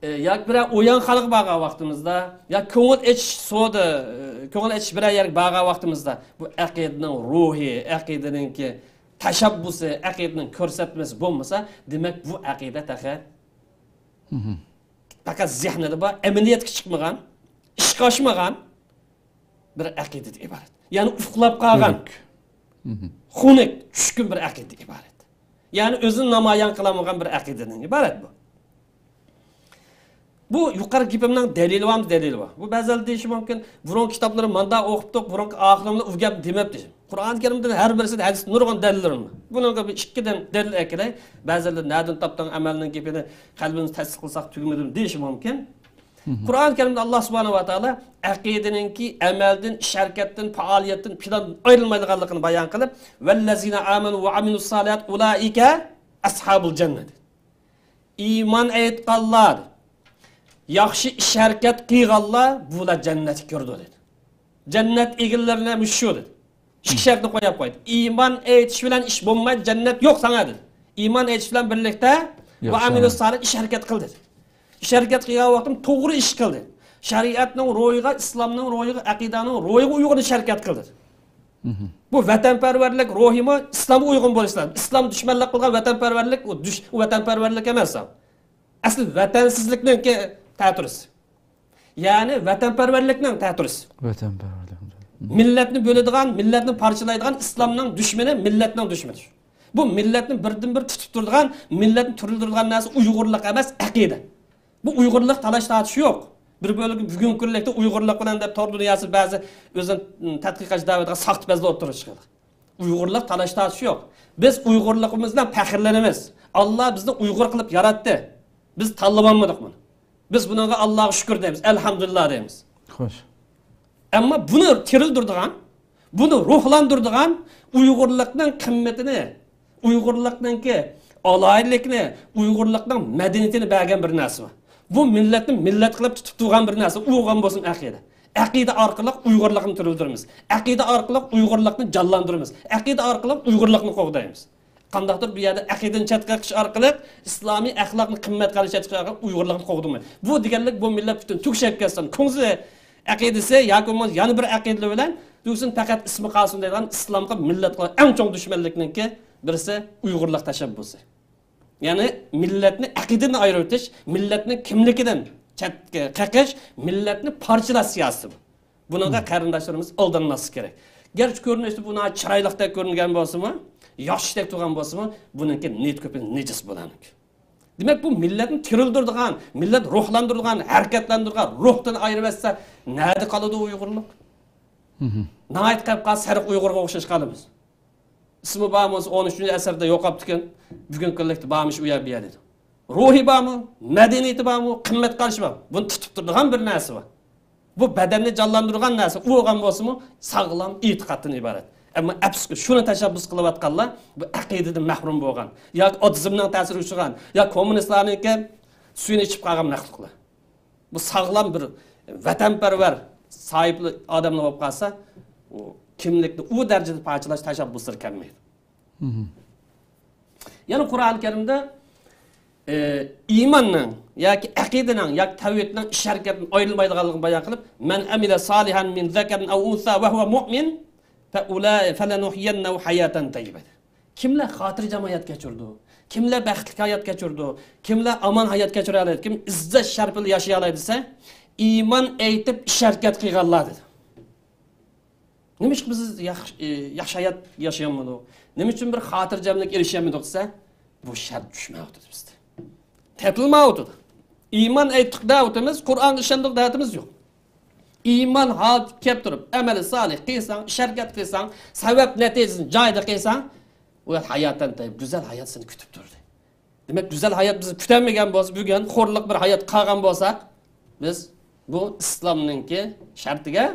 ئە، ياكى بىرەر ئويۇنخانىغا بارغان ۋاقتىمىزدا، يا كۆڭۈل ئېچىش سودا، ئە، كۆڭۈل ئېچىش بىرەر يەرگە بارغان ۋاقتىمىزدا، بۇ ئەقىدىنىڭ روھى، ئەقىدىنىڭكى تەشەببۇسى، ئەقىدىنىڭ كۆرسەتمىسى بولمىسا، دېمەك، بۇ ئەقىدە تېخى پەقەت زېھنىدا بار، ئەمەلىيەتكە چىقمىغان، ئىشقا ئاشمىغان بىر ئەقىدىدىن ئىبارەت. يەنى ئۇخلاپ قالغان، خۇنۈك، چۈشكۈن بىر ئەقىدىدىن ئىبارەت. يەنى ئۆزىنى نامايان قىلالمىغان بىر ئەقىدىدىن ئىبارەت بۇ. بۇ يۇقىرى گېپىمنىڭ دەلىلى بارمۇ؟ دەلىلى بار. بۇ بەزىلەر دېيىشى مۇمكىن، بۇرۇنقى كىتابلىرى ماندا ئوقۇپتۇق، بۇرۇنقى ئالىملار ئۇ گەپنى دېمەپتۇ. قۇرئان كەرىمدىن ھەر بىرسىدە ھەدىس نۇرغۇن دەلىللىرىم بار. بۇنىڭغا بىر ئىككىدىن دەلىل ئەكىلەي. بەزىلەر نەدىن تاپتىڭ ئەمەلنىڭ گېپىنى، قەلبىمىزنى تەستىقلىساق تۈگىمىدىمۇ دېيىشى مۇمكىن. قۇرئان كەرىمدە ئاللا سۇبھانەھۇ ۋە تائالا ئەقىدىنىڭكى ئەمەلدىن، ئىش ھەرىكەتتىن، پائالىيەتتىن، پىلاندىن ئايرىلمايدىغانلىقىنى بايان قىلىپ، ۋەللەزىنە ئامەنۇ ۋە ئامىلۇس سالىھات ئۇلائىكە ئەسھابۇل جەننە، دېدى. ئىمان ئېيتقانلار، ياخشى ئىش ھەرىكەت قىلغانلار بۇلار جەننەتكە كىرىدۇ، دېدى. جەننەت ئىگىلىرىنى مۇشۇ، دېدى. ئىككى شەرتنى قويۇپ قويدى. ئىمان ئېيتىش بىلەن ئىش بولمايدۇ، جەننەت يوق ساڭا، دېدى. ئىمان ئېيتىش بىلەن بىرلىكتە ۋە ئامىلۇس سالىھ، ئىش ھەرىكەت قىل، دېدى. ئىش ھەرىكەت قىلغان ۋاقتىم توغرا ئىش قىلدى. شەرىئەتنىڭ روھىغا، ئىسلامنىڭ روھىغا، ئەقىدەنىڭ روھىغا ئۇيغۇن ئىش ھەرىكەت قىلدى. بۇ ۋەتەنپەرۋەرلىك روھىمۇ ئىسلامغا ئۇيغۇن بولۇشى لازىم. ئىسلام دۈشمەنلىك قىلغان ۋەتەنپەرۋەرلىك، ئۇ دۈش-، ئۇ ۋەتەنپەرۋەرلىك ئەمەس. ئەسلى ۋەتەنسىزلىكنىڭكى تەتۈرىسى. يەنى ۋەتەنپەرۋەرلىكنىڭ تەتۈرىسى. ۋەتەنپەرۋەرلىك. مىللەتنى بۆلىدىغان، مىللەتنى پارچىلايدىغان ئىسلامنىڭ دۈشمىنى مىللەتنىڭ دۈشمىنى. بۇ مىللەتنى بىردىنبىر تۇتۇپ تۇرىدىغان، مىللەتنى تىرىلدۈرىدىغان نەرسە ئۇيغۇرلۇق ئەمەس، ئەقىدە. بۇ ئۇيغۇرلۇق تالاش تارتىش يوق. بىر بۆلۈك بۈگۈنكى كۈنلۈكتە ئۇيغۇرلۇق بىلەن دەپ تور دۇنياسى بەزى ئۆزىنى، م، تەتقىقات دەۋاتىدىغان ساختىپەزلەر ئوتتۇرىغا چىقىدۇ. ئۇيغۇرلۇق تالاش تارتىش يوق. بىز ئۇيغۇرلۇقىمىز بىلەن پەخىرلىنىمىز. ئاللا بىزنى ئۇيغۇر قىلىپ ياراتتى. بىز تاللىۋالمىدۇق بۇنى. بىز بۇنىڭغا ئاللاغا شۈكۈر دەيمىز، ئەلھەمدۇلىللا دەيمىز. خوش. ئەمما بۇنى تىرىلدۈرىدىغان، بۇنى روھلاندۇرىدىغان، ئۇيغۇرلۇقنىڭ قىممىتىنى، ئۇيغۇرلۇقنىڭكى ئالاھىدىلىكىنى، ئۇيغۇرلۇقنىڭ مەدەنىيىتىنى بەرگەن بىر نەرسە بار. بۇ مىللەتنى مىللەت قىلىپ تۇتۇپ تۇرغان بىر نەرسە، ئۇ بولغان بولسۇن ئەقىدە. ئەقىدە ئارقىلىق ئۇيغۇرلۇقنى تىرىلدۈرىمىز. ئەقىدە ئارقىلىق ئۇيغۇرلۇقنى جانلاندۇرىمىز. ئەقىدە ئارقىلىق ئۇيغۇرلۇقنى قوغدايمىز. قانداقتۇر بۇ يەردە ئەقىدىنى چەتكە قىلىش ئارقىلىق، ئىسلامىي ئەخلاقنى قىممەتكە ئېلىش ئارقىلىق ئۇيغۇرلۇقنى قوغدىمايدۇ. بۇ دېگەنلىك بۇ مىللەت پۈتۈن تۈگىشىپ كەتسۇن. كۇڭزى ئەقىدىسى ياكى بولمىسا يەنە بىر ئەقىدىلەر بىلەن تۈگىسۇن، پەقەت ئىسمى قالسۇن دەيدىغان ئىسلامغا مىللەتقا ئەڭ چوڭ دۈشمەنلىكنىڭكى بىرسى ئۇيغۇرلۇق تەشەببۇسى. يەنى مىللەتنى ئەقىدىدىن ئايرىۋېتىش، مىللەتنى كىملىكىدىن چەتكە قېقىش، مىللەتنى پارچىلاش سىياسىتى بۇ. بۇنىڭغا قېرىنداشلىرىمىز ئالدانماسلىقى كېرەك. گەرچە كۆرۈنۈشتە بۇ ناھايىتى چىرايلىقتەك كۆرۈنگەن بولسىمۇ، ياخشى ئىشتەك تۇرغان بولسىمۇ، بۇنىڭكى نىيىتى كۆپىنچە نىجىس بۇلارنىڭكى. دېمەك، بۇ مىللەتنى تىرىلدۈرىدىغان، مىللەت روھلاندۇرىدىغان، ھەرىكەتلەندۈرىدىغان روھتىن ئايرىۋەتسە، نەدە قالىدۇ ئۇيغۇرلۇق؟ ناھايىتى قېلىپ قالسا، سەرخىل ئۇيغۇرغا ئوخشاش قالىمىز. ئىسمى بار بولسا، ئون ئۈچىنچى ئەسىردە يوقاپتىكەن، بۈگۈنكى كۈنلۈكتە بارمىش ئۇ يەر بۇ يەر دېدى. روھى بارمۇ؟ مەدەنىيىتى بارمۇ؟ قىممەت قارىشى بار. بۇنى تۇتۇپ تۇرىدىغان بىر نەرسە بار. بۇ بەدەننى جانلاندۇرغان نەرسە، ئۇ بولغان بولسىمۇ، ساغلام ئېتىقادتىن ئىبارەت. ئەمما ئەپسۇسكى، شۇنى تەشەببۇس قىلىۋاتقانلار بۇ ئەقىدىدىن مەھرۇم بولغان ياكى ئاتېئىزمنىڭ تەسىرىگە ئۇچرىغان ياكى كوممۇنىستلارنىڭكى سۈيىنى ئىچىپ قالغان مەخلۇقلار. بۇ ساغلام بىر ۋەتەنپەرۋەر، ساھىبلىك ئادەملەر بولۇپ قالسا، ئۇ كىملىكنى ئۇ دەرىجىدە پارچىلاش تەشەببۇسلىرى كەلمەيدۇ. يەنە قۇرئان كەرىمدە، ئى، ئىماننىڭ ياكى ئەقىدىنىڭ ياكى تەۋھىدنىڭ ئىش ھەرىكەتتىن ئايرىلمايدىغانلىقىنى بايان قىلىپ، مەن ئەمىلە سالىھەن مىن زەكەرىن ئەۋ ئۇنسا ۋە ھۇۋە مۇئمىن فەئۇلە-، فەلەنۇھيەننەھۇ ھاياتەن تەييىبە. كىملەر خاتىرجەم ھايات كەچۈرىدۇ؟ كىملەر بەختلىك ھايات كەچۈرىدۇ؟ كىملەر ئامان ھايات كەچۈرەلەيدۇ؟ كىم ئىززەت شەرەپ بىلەن ياشىيالايدۇ دېسە، ئىمان ئېيتىپ ئىش ھەرىكەت قىلغانلار دېدى. نېمە ئۈچۈن بىز ياخشى، ياخشى ھايات ياشىيالمىدۇق؟ نېمە ئۈچۈن بىر خاتىرجەملىككە ئېرىشەلمىدۇق دېسە، بۇ شەرت چۈشمەيۋاتىدۇ بىزدە. تېپىلمايۋاتىدۇ. ئىمان ئېيتتۇق دەۋاتىمىز، قۇرئانغا ئىشەندۇق دەۋاتىمىز يوق. ئىمان ھالىتىگە كەپ تۇرۇپ، ئەمەل سالىھ قىلساڭ، ئىش ھەرىكەت قىلساڭ، سەۋەب نەتىجىسىنى جايىدا قىلساڭ، بۇ ھاياتەن تەييىب، گۈزەل ھايات سېنى كۈتۈپ تۇردى. دېمەك، گۈزەل ھايات بىزنى كۈتەلمىگەن بولسا، بۈگۈن خورلۇق بىر ھايات قالغان بولساق، بىز بۇ ئىسلامنىڭكى شەرتىگە،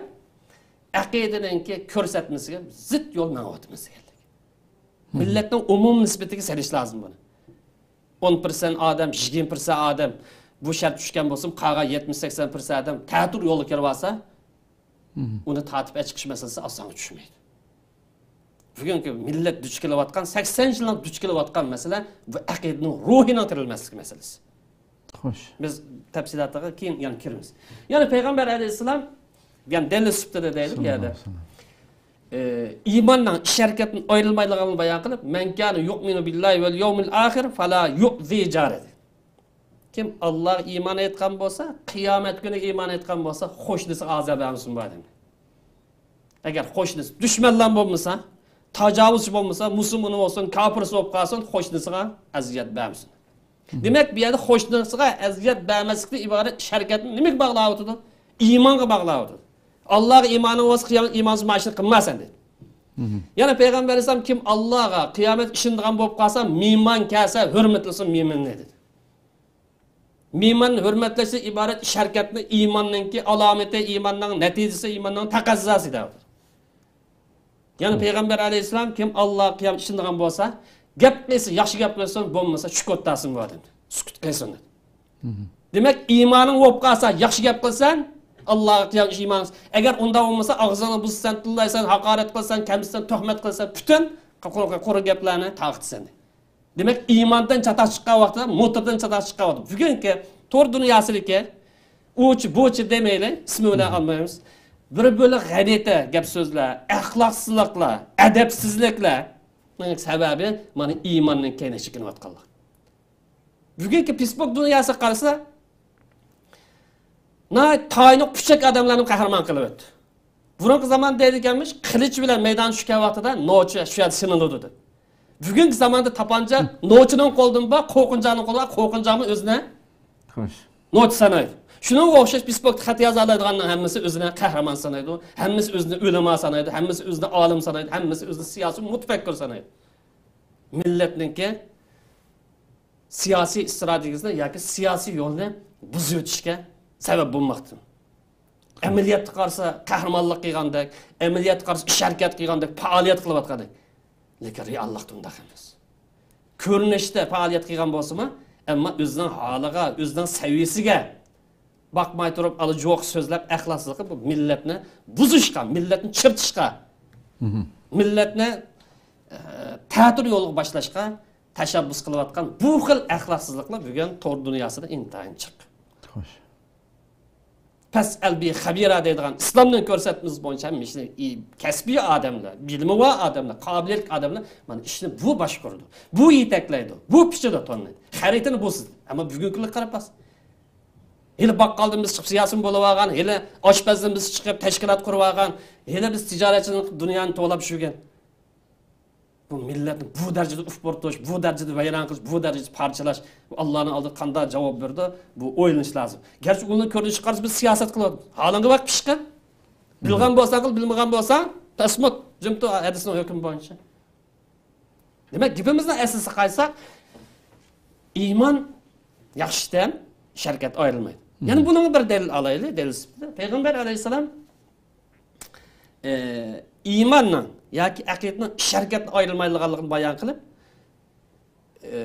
ئەقىدىنىڭكى كۆرسەتمىسىگە زىت يول مېڭىۋاتىمىز دېگەنلىك. مىللەتنىڭ ئومۇمىي نىسبىتىگە سېلىش لازىم بۇنى. ئون پىرسەنت ئادەم، يىگىرمە پىرسەنت ئادەم بۇ شەرت چۈشكەن بولسىمۇ، قالغان يەتمىش سەكسەن پىرسەنت ئادەم تەتۈر يولغا كىرىۋالسا، ئۇنى تارتىپ ئەچىقىش مەسىلىسى ئاسانغا چۈشمەيدۇ. بۈگۈنكى مىللەت دۇچ كېلىۋاتقان، سەكسەن يىللىق دۇچ كېلىۋاتقان مەسىلە بۇ ئەقىدىنىڭ روھىنىڭ تىرىلمەسلىكى مەسىلىسى. خوش. بىز تەپسىلاتىغا كېيىن يەنە كىرىمىز. يەنە پەيغەمبەر ئەلەيھىسسالام، يەنى دەلىل سۈپىتىدە دەيلى بۇ يەردە. ساللاللاھۇ ئەلەيھى ۋەسەللەم. ئى، ئىماننىڭ ئىش ھەرىكەتتىن ئايرىلمايدىغانلىقىنى بايان قىلىپ، مەن كانە يۇئمىنۇ بىللاھى ۋەل يەۋمىل ئاخىر فەلا يۇئزى جارەھۇ. كىم ئاللاغا ئىمان ئېيتقان بولسا، قىيامەت كۈنىگە ئىمان ئېيتقان بولسا، قوشنىسىغا ئازار بەرمىسۇن بۇ ئادەم. ئەگەر قوشنىسى دۈشمەنلەر بولمىسا، تاجاۋۇزچى بولمىسا، مۇسۇلمىنى بولسۇن، كاپىرسى بولۇپ قالسۇن، قوشنىسىغا ئەزىيەت بەرمىسۇن. دېمەك، بۇ يەردە قوشنىسىغا ئەزىيەت بەرمەسلىكتىن ئىبارەت ئىش ھەرىكەتنى نېمىگە باغلاۋاتىدۇ؟ ئىمانغا باغلاۋاتىدۇ. ئاللاغا ئىمانىڭ بولسا، قىيامەت ئىمانسىز مانا شۇنى قىلمايسەن دېدى. يەنە پەيغەمبەر ئەلەيھىسسالام، كىم ئاللاغا، قىيامەتكە ئىشىنىدىغان بولۇپ قالسا، مېھمان كەلسە، ھۆرمەتلىسۇن مېھمىنىنى دېدى. مېھمان ھۆرمەتلەشتىن ئىبارەت ئىش ھەرىكەتنى ئىماننىڭكى ئالامىتى، ئىماننىڭ نەتىجىسى، ئىماننىڭ تەقەززاسى دەۋاتىدۇ. يەنى پەيغەمبەر ئەلەيھىسسالام، كىم ئاللاغا قىيامەتكە ئىشىنىدىغان بولسا، گەپ قىلسا ياخشى گەپ قىلسۇن، بولمىسا چۈكۈت تارتسۇن بۇ ئادەم. سۈكۈت قىلسۇن دېدى. دېمەك، ئىمانىڭ بولۇپ قالسا ياخشى گەپ قىلىسەن، ئاللاغا قىيامەتكە ئىمان. ئەگەر ئۇنداق بولمىسا، ئاغزىڭنى بۇزىسەن، تىللايسەن، ھاقارەت قىلىسەن، كەمسىتىسەن، تۆھمەت قىلىسەن، پۈتۈن قۇرۇق، قۇرۇق گەپلەرنى تارقىتىسەن دېدى. دېمەك، ئىماندىن چاتاق چىققان ۋاقتىدا، موتوردىن چاتاق چىققان ۋاقتىدا، بۈگۈنكى تور دۇنياسىدىكى ئۇچى بۇچى دېمەيلى، ئىسمى بىلەن ئالمايمىز. بىر بۆلەك غەلىتە گەپ سۆزلەر، ئەخلاقسىزلىقلار، ئەدەپسىزلىكلەرنىڭ سەۋەبى مانا ئىماننىڭ كەينىگە چېكىنىۋاتقانلىق. بۈگۈنكى فېيسبۇك دۇنياسىغا قارىسا، ناھايىتى تايىنلىق پۇچەك ئادەملەرنى قەھرىمان قىلىۋەتتى. بۇرۇنقى زاماندا دەيدىكەنمىش، قىلىچ بىلەن مەيدانغا چۈشكەن ۋاقتىدا نوچى شۇ يەردە سىنىلىدۇ دەپ. بۈگۈنكى زاماندا تاپانچا نوچىنىڭ قولىدىمۇ بار، قوقۇنجانىڭ قولىدا بار، قوقۇنجانمۇ ئۆزىنى خوش. نوچى سانايدۇ. شۇنىڭغا ئوخشاش فېيسبۇكتا خەت يازالايدىغاننىڭ ھەممىسى ئۆزىنى قەھرىمان سانايدۇ، ھەممىسى ئۆزىنى ئۆلىما سانايدۇ، ھەممىسى ئۆزىنى ئالىم سانايدۇ، ھەممىسى ئۆزىنى سىياسىي مۇتەپەككۇر سانايدۇ. مىللەتنىڭكى سىياسىي ئىستراتېگىيىسىنى ياكى سىياسىي يولنى بۇزۇۋېتىشكە سەۋەب بولماقتا. ئەمەلىيەتتە قارىسا قەھرىمانلىق قىلغاندەك، ئەمەلىيەتتە قارىسا ئىش ھەرىكەت قىلغاندەك، پائالىيەت قىلىۋاتقاندەك. لېكىن رېئاللىقتا ئۇنداق ئەمەس. كۆرۈنۈشتە پائالىيەت قىلغان بولسىمۇ، ئەمما ئۆزىنىڭ ھالىغا، ئۆزىنىڭ سەۋىيىسىگە باقماي تۇرۇپ، ئالا جوق سۆزلەپ، ئەخلاقسىزلىقى بۇ مىللەتنى بۇزۇشقا، مىللەتنى چىرىتىشقا، مىللەتنى، ئە، تەتۈر يولغا باشلاشقا تەشەببۇس قىلىۋاتقان بۇ خىل ئەخلاقسىزلىقلار بۈگۈن تور دۇنياسىدا ئىنتايىن جىق. خوش. پەس ئەلبى خەبىرە دەيدىغان ئىسلامنىڭ كۆرسەتمىسى بويىچە ھەممە ئىشنى ئى-، كەسپىي ئادەملەر، بىلىمى بار ئادەملەر، قابىلىيەتلىك ئادەملەر مانا ئىشنى بۇ باشقۇرىدۇ. بۇ يېتەكلەيدۇ. بۇ پىچىدۇ تورنى. خەرىتىنى بۇ سىز. ئەمما بۈگۈنكى كۈنگە قاراپ باقسا. ھېلى باققالدىن بىز چىقىپ سىياسىيون بولۇۋالغان، ھېلى ئاشپەزدىن بىز چىقىپ تەشكىلات قۇرۇۋالغان، ھېلى بىز تىجارەتچىدىن دۇنيانى توۋلاپ يۈرگەن. بۇ مىللەتنى بۇ دەرىجىدە ئۇپۇرتۇش، بۇ دەرىجىدە ۋەيران قىلىش، بۇ دەرىجىدە پارچىلاش، بۇ ئاللانىڭ ئالدىدا قانداق جاۋاب بېرىدۇ؟ بۇ ئويلىنىش لازىم. گەرچە ئۇنىڭ كۆرۈنۈشىگە قارىسا بىز سىياسەت قىلىۋاتىمىز. ھالىڭغا باق پىشقىن. بىلغان بولساڭ قىل، بىلمىگەن بولساڭ پەسمۇت، جىم تۇر، ھەدىسنىڭ ھۆكمى بويىچە. دېمەك، گېپىمىزنىڭ ئەسلىسىگە قايتساق، ئىمان ياخشى ئىشتىن، ئىش ھەرىكەت ئايرىلمايدۇ. يەنە بۇنىڭغا بىر دەلىل ئالايلى، دەلىل سۈپىتىدە. پەيغەمبەر ئەلەيھىسسالام، ئە، ئىماننىڭ ياكى ئەقىدىنىڭ ئىش ھەرىكەتتىن ئايرىلمايدىغانلىقىنى بايان قىلىپ، ئە،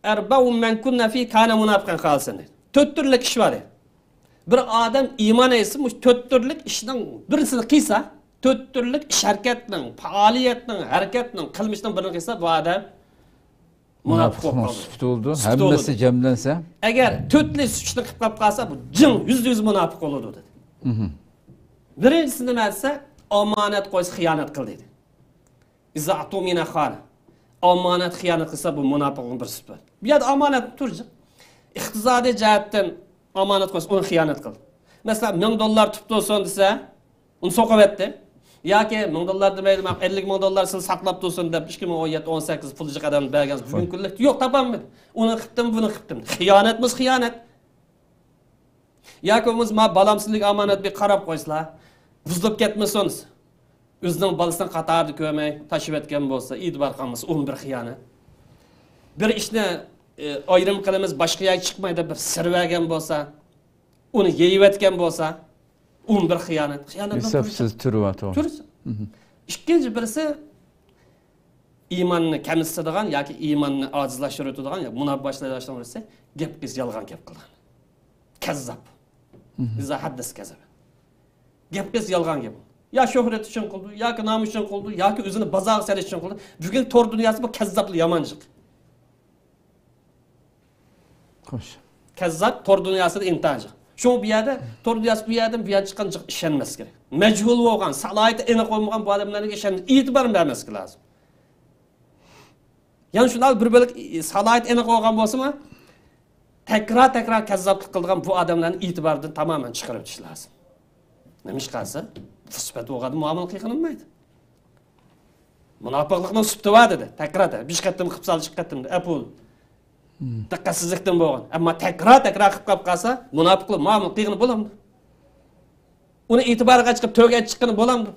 «أربع من كن فيه كان منافقا خالصا» دەيدۇ. تۆت تۈرلۈك ئىش بار دەيدۇ. بىر ئادەم ئىمان ئېيتسا، مۇشۇ تۆت تۈرلۈك ئىشنىڭ بىرسىنى قىلسا، تۆت تۈرلۈك ئىش ھەرىكەتنىڭ، پائالىيەتنىڭ، ھەرىكەتنىڭ، قىلمىشنىڭ بىرىنى قىلسا، بۇ ئادەم مۇناپىق بولۇپ مۇناپىقنىڭ قالدى. سۈپىتى بولىدۇ. سۈپىتى ھەممىسى بولىدۇ. جەملەنسە. ئەگەر تۆتلى ئۈچنى قىلىپ قاپ قالسا، بۇ جىڭ يۈزدە يۈز مۇناپىق بولىدۇ دېدى. مھم. بىرىنچىسى نېمە دېسە، ئامانەت قويسا خىيانەت قىل دېدى. «إذا اؤتمن خان». ئامانەت خىيانەت قىلسا، بۇ مۇناپىقنىڭ بىر سۈپىتى. بۇ يەردە ئامانەت تۇرجى. ئىقتىسادىي جەھەتتىن ئامانەت قويسا، ئۇنى خىيانەت قىلدى. مەسىلەن، مىڭ دوللار تۇتۇپ تۇرسۇن دېسە، ئۇنى سوقۇۋەتتى. ياكى مىڭ دوللار دېمەيلى، مانا ئەللىك مىڭ دوللار سىلى ساقلاپ تۇرسۇن دەپ، ئىككى مىڭ ئون يەتتە، ئون سەككىز پۇل جىق ئادەمنى بەرگەن. بۈگۈنكى كۈنلۈكتە يوق، تاپالمىدى. ئۇنى قىپتىمۇ، بۇنى قىپتىمۇ. خىيانەتمۇ خىيانەت. ياكى بولمىسا، ما بالام سىلىگە ئامانەت، بىر قاراپ قويسىلا، بۇزۇلۇپ كەتمىسۇن. ئۆزىنىڭ بالىسىنى قاتارىدا كۆرمەي تاشلىۋەتكەن بولسا، ئېتىبار قىلمىسا، ئۇمۇ بىر خىيانەت. بىر ئىشنى، ئى، ئايرىم قىلىمىز، باشقا يەرگە چىقماي دەپ بىر سىر بەرگەن بولسا، ئۇنى يېيىۋەتكەن بولسا، ئۇمۇ بىر خىيانەت. خىيانەتنىڭ تۈرى ھېسابسىز تۈرى بار، توغرا. تۈرى. مھم. ئىككىنچى بىرسى، ئىماننى كەمسىتىدىغان ياكى ئىماننى ئاجىزلاشتۇرۇۋېتىدىغان ياكى مۇناپىق باشلىدىغان بىرسى، گەپ قىلسا يالغان گەپ قىلغان. كەززاپ. مھم. «إذا حدث كذب». گەپ قىلسا يالغان گەپ. يا شۆھرەت ئۈچۈن قىلىدۇ، ياكى نام ئۈچۈن قىلىدۇ، ياكى ئۆزىنى بازارغا سېلىش ئۈچۈن قىلىدۇ. بۈگۈن تور دۇنياسى بۇ كەززاپلار يامان جىق. خوش. كەززاپ تور دۇنياسىدا ئىنتايىن جىق. شۇڭا بۇ يەردە تور دۇنياسى ئۇ يەردىن بۇ يەرگە چىققان جىق ئىشەنمەس كېرەك. مەجھۇل بولغان، سالاھىيىتى ئېنىق بولمىغان بۇ ئادەملەرگە ئىشەن-، ئېتىبار بەرمەسلىك لازىم. يەنە شۇنداق بىر بۆلەك سالاھىيىتى ئېنىق بولغان بولسىمۇ، تەكرار-تەكرار كەززاپلىق قىلىدىغان بۇ ئادەملەرنى ئېتىباردىن تامامەن چىقىرىۋېتىش لازىم. نېمىشقا دېسە، بۇ سۈپەت بولغاندا مۇئامىلە قىلغىلى بولمايدۇ. مۇناپىقلىقنىڭ سۈپىتى بار دېدى. تەكرار، بىر قېتىم قىلىپ سالدى، ئىككى قېتىم، ئەپۇ. دىققەتسىزلىكتىن بولغان. ئەمما تەكرار-تەكرار قىلىپ قاپ قالسا، مۇناپىقلىق مۇئامىلە قىلغىلى بولامدۇ؟ ئۇنى ئېتىبارغا چىقىپ، تۆگە چىققىلى بولامدۇ؟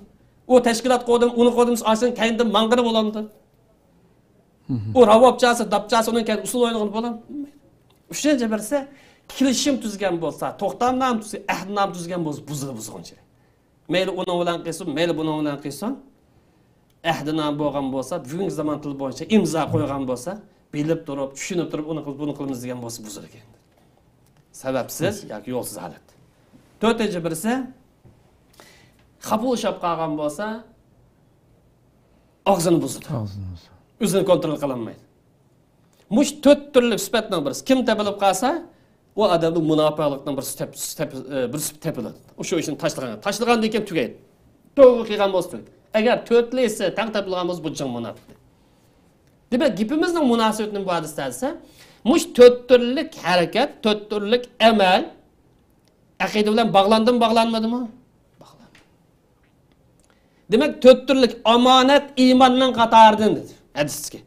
ئۇ تەشكىلات قۇردۇم، ئۇنى قۇردۇم، ئاشۇنىڭ كەينىدىن ماڭغىلى بولامدۇ؟ ئۇ راۋاب چالسا، داپ چالسا، ئۇنىڭ كەينىدىن ئۇسسۇل ئوينىغىلى بولامدۇ؟ ئۈچىنچى بىرسى، كېلىشىم تۈزگەن بولسا، توختامنامە تۈزگەن، ئەھدىنامە تۈزگەن بولسا، بۇزىدۇ، بۇزغۇنچىلىك. مەيلى ئۇنىڭ بىلەن قىلسۇن، مەيلى بۇنىڭ بىلەن قىلسۇن. ئەھدىنامە بولغان بولسا، بۈگۈنكى زامان تىلى بويىچە ئىمزا قويغان بولسا، بىلىپ تۇرۇپ، چۈشىنىپ تۇرۇپ، ئۇنى قىل-، بۇنى قىلىمىز دېگەن بولسا، بۇزۇلىدىكەن. سەۋەبسىز ياكى يولسىز ھالەت. تۆتىنچى بىرسى، خاپا ئۇشاپ قالغان بولسا، ئاغزىنى بۇزىدۇ. ئاغزىنى بۇزىدۇ. ئۆزىنى كونترول قىلالمايدۇ. مۇشۇ تۆت تۈرلۈك سۈپەتنىڭ بىرسى كىم تېپىلىپ قالسا، ئۇ ئادەمدە مۇناپىقلىقنىڭ بىر سۈپەت، سۈپەت، ئە، بىر سۈپىتى تېپىلىدۇ. شۇ ئىشنى تاشلىغان، تاشلىغاندىن كېيىن تۈگەيدۇ. تۆۋە قىلغان بولسا تۈگەيدۇ. ئەگەر تۆتلىسى تەڭ تېپىلغان بولسا، بۇ جىڭ مۇناپىق. دېمەك، گېپىمىزنىڭ مۇناسىۋىتى نېمە بار دېسە، مۇشۇ تۆت تۈرلۈك ھەرىكەت، تۆت تۈرلۈك ئەمەل ئەقىدە بىلەن باغلاندىمۇ، باغلانمىدىمۇ؟ باغلاندى. دېمەك، تۆت تۈرلۈك ئامانەت ئىماننىڭ قاتارىدىن دېدى ھەدىستىكى.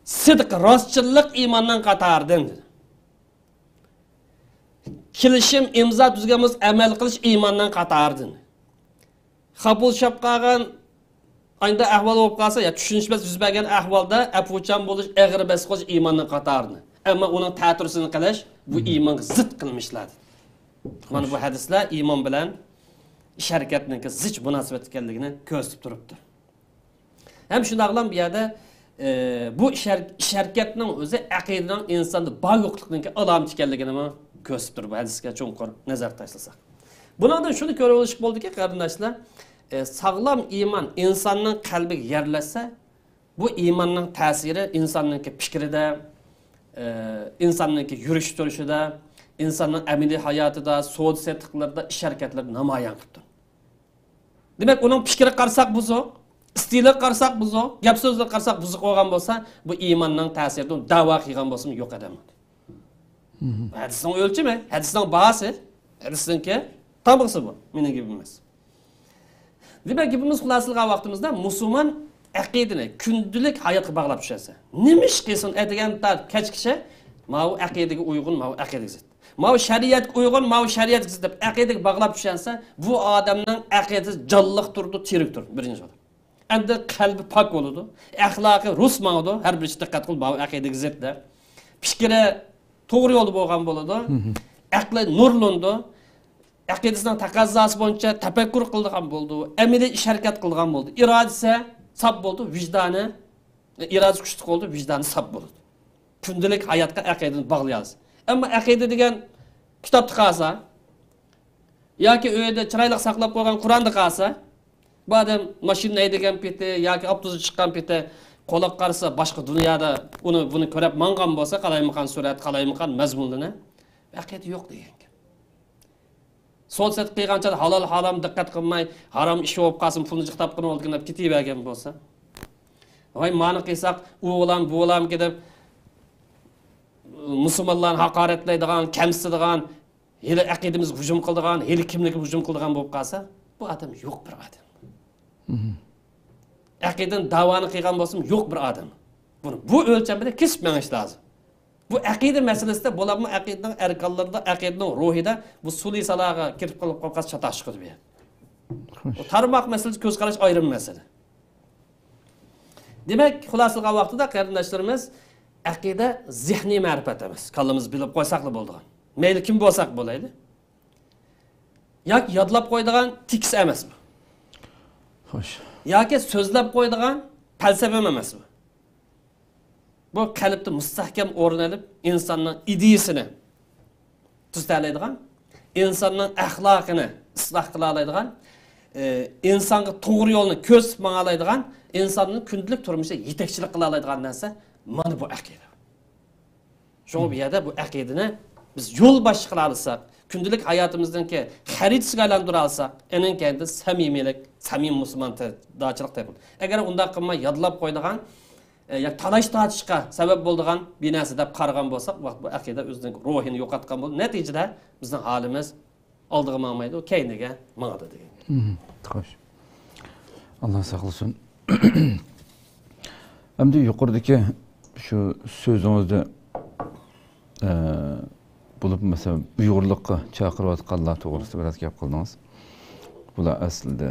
سىدىق، راستچىللىق ئىماننىڭ قاتارىدىن دېدى. كېلىشىم، ئىمزا تۈزگەن بولسا ئەمەل قىلىش ئىماننىڭ قاتارىدىن. خاپا ئۇشاپ قالغان، ئانداق ئەھۋال بولۇپ قالسا، يا چۈشىنىشمەس يۈز بەرگەن ئەھۋالدا ئەپۇچان بولۇش، ئېغىر بەس قىلىش ئىماننىڭ قاتارىدىن. ئەمما ئۇنىڭ تەتۈرىسىنى قىلىش، بۇ ئىمانغا زىت قىلمىشلاردىن. مانا بۇ ھەدىسلەر ئىمان بىلەن ئىش ھەرىكەتنىڭكى زىچ مۇناسىۋەت ئىكەنلىكىنى كۆرسىتىپ تۇرۇپتۇ. ھەم شۇنداقلا بۇ يەردە، ئە، بۇ ئىش ھەر-، ئىش ھەرىكەتنىڭ ئۆزى ئەقىدىنىڭ ئىنساندا بار يوقلۇقنىڭكى ئالامىتى ئىكەنلىكىنىمۇ كۆرسىتىپ تۇرىدۇ، بۇ ھەدىسكە چوڭقۇر نەزەر تاشلىساق. بۇنىڭدىن شۇنى كۆرۈۋېلىشقا بولىدۇكى، قېرىنداشلار، ئە، ساغلام ئىمان ئىنساننىڭ قەلبىگە يەرلەشسە، بۇ ئىماننىڭ تەسىرى ئىنساننىڭكى پىكرىدە، ئە، ئىنساننىڭكى يۈرۈش تۇرۇشىدا، ئىنساننىڭ ئەمەلىي ھاياتىدا، سودا سېتىقلىرىدا، ئىش ھەرىكەتلىرىدە نامايان قىلىپ تۇرىدۇ. دېمەك، ئۇنىڭ پىكرى قارىساق بۇزۇق، ئىستىلىغا قارىساق بۇزۇق، گەپ سۆزلىرىگە قارىساق بۇزۇق بولغان بولسا، بۇ ئىماننىڭ تەسىرىدىن دەۋا قىلغان بولسىمۇ يوق ئادەم. ھەدىسنىڭ ئۆلچىمى، ھەدىسنىڭ باھاسى، ھەدىسنىڭكى تامغىسى بۇ. مېنىڭ گېپىم ئەمەس. دېمەك، گېپىمىز خۇلاسىلىغان ۋاقتىمىزدا مۇسۇلمان ئەقىدىنى كۈندىلىك ھاياتقا باغلاپ چۈشەنسە، نېمە ئىش قىلسۇن، ئەتىگەن تا كەچكىچە ماۋۇ ئەقىدىگە ئۇيغۇن، ماۋۇ ئەقىدىگە زىت. ماۋۇ شەرىئەتكە ئۇيغۇن، ماۋۇ شەرىئەتكە زىت دەپ ئەقىدىگە باغلاپ چۈشەنسە، بۇ ئادەمنىڭ ئەقىدىسى جانلىق تۇرىدۇ، تىرىك تۇرىدۇ، بىرىنچى بولىدۇ. ئەمدى قەلبى پاك بولىدۇ، ئەخلاقى رۇس ماڭىدۇ، ھەر بىر ئىش دىققەت قىل، ماۋۇ ئەقىدىگە زىت دەپ. پىكرى توغرا يولدا بولغان بولىدۇ، ئەقلى نۇرلىنىدۇ، ئەقىدىسىنىڭ تەقەززاسى بويىچە تەپەككۇر قىلىدىغان بولىدۇ، ئەمەلىي ئىش ھەرىكەت قىلىدىغان بولىدۇ، ئىرادىسى ساپ بولىدۇ، ۋىجدانى، ئىرادىسى كۈچلۈك بولىدۇ، ۋىجدانى ساپ بولىدۇ. كۈندىلىك ھاياتقا ئەقىدىنى باغلىيالىسا. ئەمما ئەقىدە دېگەن كىتابتا قالسا، ياكى ئۆيدە چىرايلىق ساقلاپ قويغان قۇرئاندا قالسا، بۇ ئادەم ماشىنا ھەيدىگەن پېتى ياكى ئاپتوبۇستا چىققان پېتى قولاپ قارىسا، باشقا دۇنيادا ئۇنى، بۇنى كۆرۈپ ماڭغان بولسا، قالايمىقان سۈرەت، قالايمىقان مەزمۇنلىرىنى، ئەقىدە يوق دېگەن گەپ. سودا سېتىق قىلغان چاغدا ھالال ھارام دىققەت قىلماي، ھارام ئىش بولۇپ قالسىمۇ، پۇلنى جىق تاپقىنى بولدى دەپ كېتىۋەرگەن بولسا، ۋاي، مانى قىلساق، ئۇ بولام، بۇ بولامكى دەپ، مۇسۇلمانلارنى ھاقارەتلەيدىغان، كەمسىتىدىغان، ھېلى ئەقىدىمىزگە ھۇجۇم قىلىدىغان، ھېلى كىملىكىگە ھۇجۇم قىلىدىغان بولۇپ قالسا، بۇ ئادەم يوق بىر ئادەم. ئەقىدىنى داۋانى قىلغان بولسىمۇ يوق بىر ئادەم. بۇنى بۇ ئۆلچەم بىلەن كېسىپ مېڭىش لازىم. بۇ ئەقىدە مەسىلىسىدە، بولۇپمۇ ئەقىدىنىڭ ئەركانلىرىدا، ئەقىدىنىڭ روھىدا بۇ سۇلىسالاغا كىرىپ قېلىپ قالسا چاتاق چىقىدۇ بۇ يەر. بۇ تارماق مەسىلىسى، كۆز قاراش ئايرىم مەسىلە. دېمەك، خۇلاسىلىغان ۋاقتىدا قېرىنداشلىرىمىز، ئەقىدە زېھنىي مەرىپەت ئەمەس. كاللىمىزدا بىلىپ قويساقلا بولىدىغان. مەيلى كىم بولساق بولايلى. ياكى يادلاپ قويىدىغان تېكىست ئەمەس بۇ. خوش. ياكى سۆزلەپ قويىدىغان پەلسەپە ئەمەس بۇ. بۇ قەلبتە مۇستەھكەم ئورۇن ئېلىپ، ئىنساننىڭ ئىدىيىسىنى تۈزىتەلەيدىغان، ئىنساننىڭ ئەخلاقىنى ئىسلاھ قىلالايدىغان، ئى، ئىنسانغا توغرا يولنى كۆرسىتىپ ماڭالايدىغان، ئىنساننىڭ كۈندىلىك تۇرمۇشىغا يېتەكچىلىك قىلالايدىغان نەرسە مانا بۇ ئەقىدە. شۇڭا بۇ يەردە بۇ ئەقىدىنى بىز يولباشچى قىلالىساق، كۈندىلىك ھاياتىمىزنىڭكى خەرىتىسىگە ئايلاندۇرالىساق، ئېنىڭ كەينىدىن سەمىمىيلىك، سەمىمىي مۇسۇلمان تەۋەككۈلدارچىلىق تەۋەككۈل. ئەگەر ئۇنداق قىلماي يادلاپ قويىدىغان، ئە، ياكى تالاش تارتىشقا سەۋەب بولىدىغان بىر نەرسە دەپ قارىغان بولساق، ۋاقىت بۇ ئەقىدە ئۆزىنىڭ روھىنى يوقاتقان بولىدۇ. نەتىجىدە بىزنىڭ ھالىمىز ئالدىغا ماڭمايدۇ، كەينىگە ماڭىدۇ دېگەن. مم، خوش. ئاللا ساقلىسۇن. ئەمدى يۇقىرىدىكى شۇ سۆزىڭىزدە، ئە، بولۇپ مەسىلەن، ئۇيغۇرلۇققا چاقىرىۋاتقانلار توغرىسىدا بىراز گەپ قىلدىڭىز. بۇلار ئەسلىدە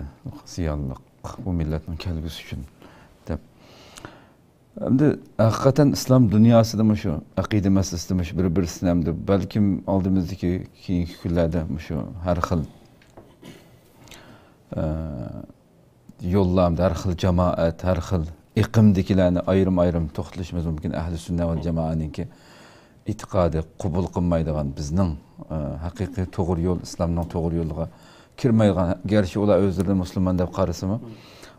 زىيانلىق، بۇ مىللەتنىڭ كەلگۈسى ئۈچۈن دەپ. ئەمدى ھەقىقەتەن ئىسلام دۇنياسىدا مۇشۇ ئەقىدە مەسىلىسىدە مۇشۇ بىر-، بىرسىنى ئەمدى بەلكىم ئالدىمىزدىكى كېيىنكى كۈنلەردە مۇشۇ ھەر خىل، ئە، يوللاردا ھەر خىل جامائەت، ھەر خىل ئېقىمدىكىلەرنى ئايرىم-ئايرىم توختىلىشىمىز مۇمكىن. ئەھلى سۈننە ۋەل جامائەنىڭكى ئېتىقادى قوبۇل قىلمايدىغان، بىزنىڭ، ئە، ھەقىقىي توغرا يول، ئىسلامنىڭ توغرا يولىغا كىرمەيدىغان، گەرچە ئۇلار ئۆزلىرىنى مۇسۇلمان دەپ قارىسىمۇ،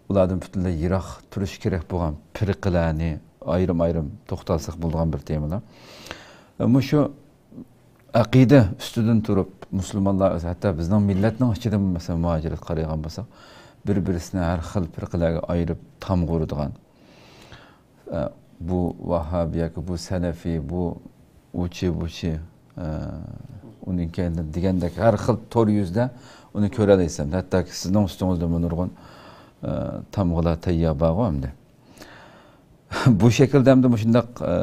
ئۇلاردىن پۈتۈنلەي يىراق تۇرۇش كېرەك بولغان پىرقىلەرنى ئايرىم-ئايرىم توختالساق بولىدىغان بىر تېمىلار. مۇشۇ ئەقىدە ئۈستىدىن تۇرۇپ، مۇسۇلمانلار ئۆزى، ھەتتا بىزنىڭ مىللەتنىڭ ئىچىدىمۇ، مەسىلەن، مۇھاجىرەتكە قارايدىغان بولساق، بىر-بىرسىنى ھەر خىل پىرقىلەرگە ئايرىپ تامغا ئۇرىدىغان، ئە، بۇ ۋاھابىي ياكى بۇ سەلەفىي، بۇ ئۇچى-بۇچى، ئە، ئۇنىڭ كەينىدىن دېگەندەك ھەر خىل تور يۈزىدە ئۇنى كۆرەلەيسەن. ھەتتاكى سىزنىڭ ئۈستىڭىزدىمۇ نۇرغۇن، ئە، تامغىلار تەييار بارغۇ ئەمدى. بۇ شەكىلدە ئەمدى مۇشۇنداق، ئە،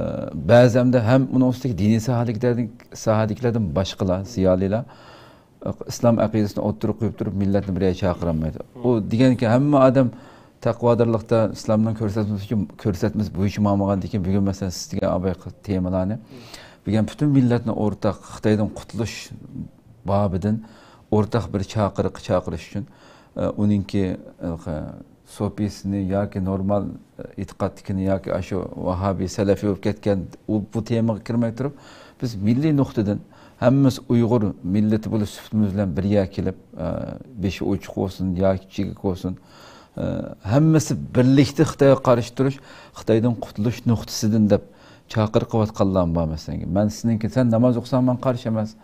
بەزى ئەمدى ھەم ئۇنىڭ ئۈستىگە دىنىي ساھەدىكىلەردىن، ساھەدىكىلەردىن باشقىلار، زىيالىيلار، ئە، ئىسلام ئەقىدىسىنى ئوتتۇرىغا قويۇپ تۇرۇپ، مىللەتنى بىر يەرگە چاقىرالمايدۇ. ئۇ دېگەنكى، ھەممە ئادەم تەقۋادارلىقتا ئىسلامنىڭ كۆرسەتمىسى، كۆرسەتمىسى بويىچە ماڭمىغاندىكىن، بۈگۈن، مەسىلەن، سىز دېگەن ئابايقى تېمىلارنى، بۈگۈن پۈتۈن مىللەتنى ئورتاق خىتايدىن قۇتۇلۇش بابىدىن ئورتاق بىر چاقىرىققا چاقىرىش ئۈچۈن، ئە، ئۇنىڭكى، ئە، سوپىسىنى ياكى نورمال، ئە، ئېتىقادتىكىنى ياكى ئاشۇ ۋاھابىي، سەلەفىي بولۇپ كەتكەن ئۇ، بۇ تېمىغا كىرمەي تۇرۇپ، بىز مىللىي نۇقتىدىن ھەممىمىز ئۇيغۇر مىللىتى بولۇش سۈپىتىمىز بىلەن بىر يەرگە كېلىپ، ئە، بېشى ئوچۇق بولسۇن ياكى چېكىك بولسۇن، ئە، ھەممىسى بىرلىكتە خىتايغا قارشى تۇرۇش، خىتايدىن قۇتۇلۇش نۇقتىسىدىن دەپ چاقىرىق قىلىۋاتقانلارمۇ بار مەسىلەن. مەن سېنىڭكى، سەن ناماز ئوقۇساڭ ماڭا قارشى ئەمەس،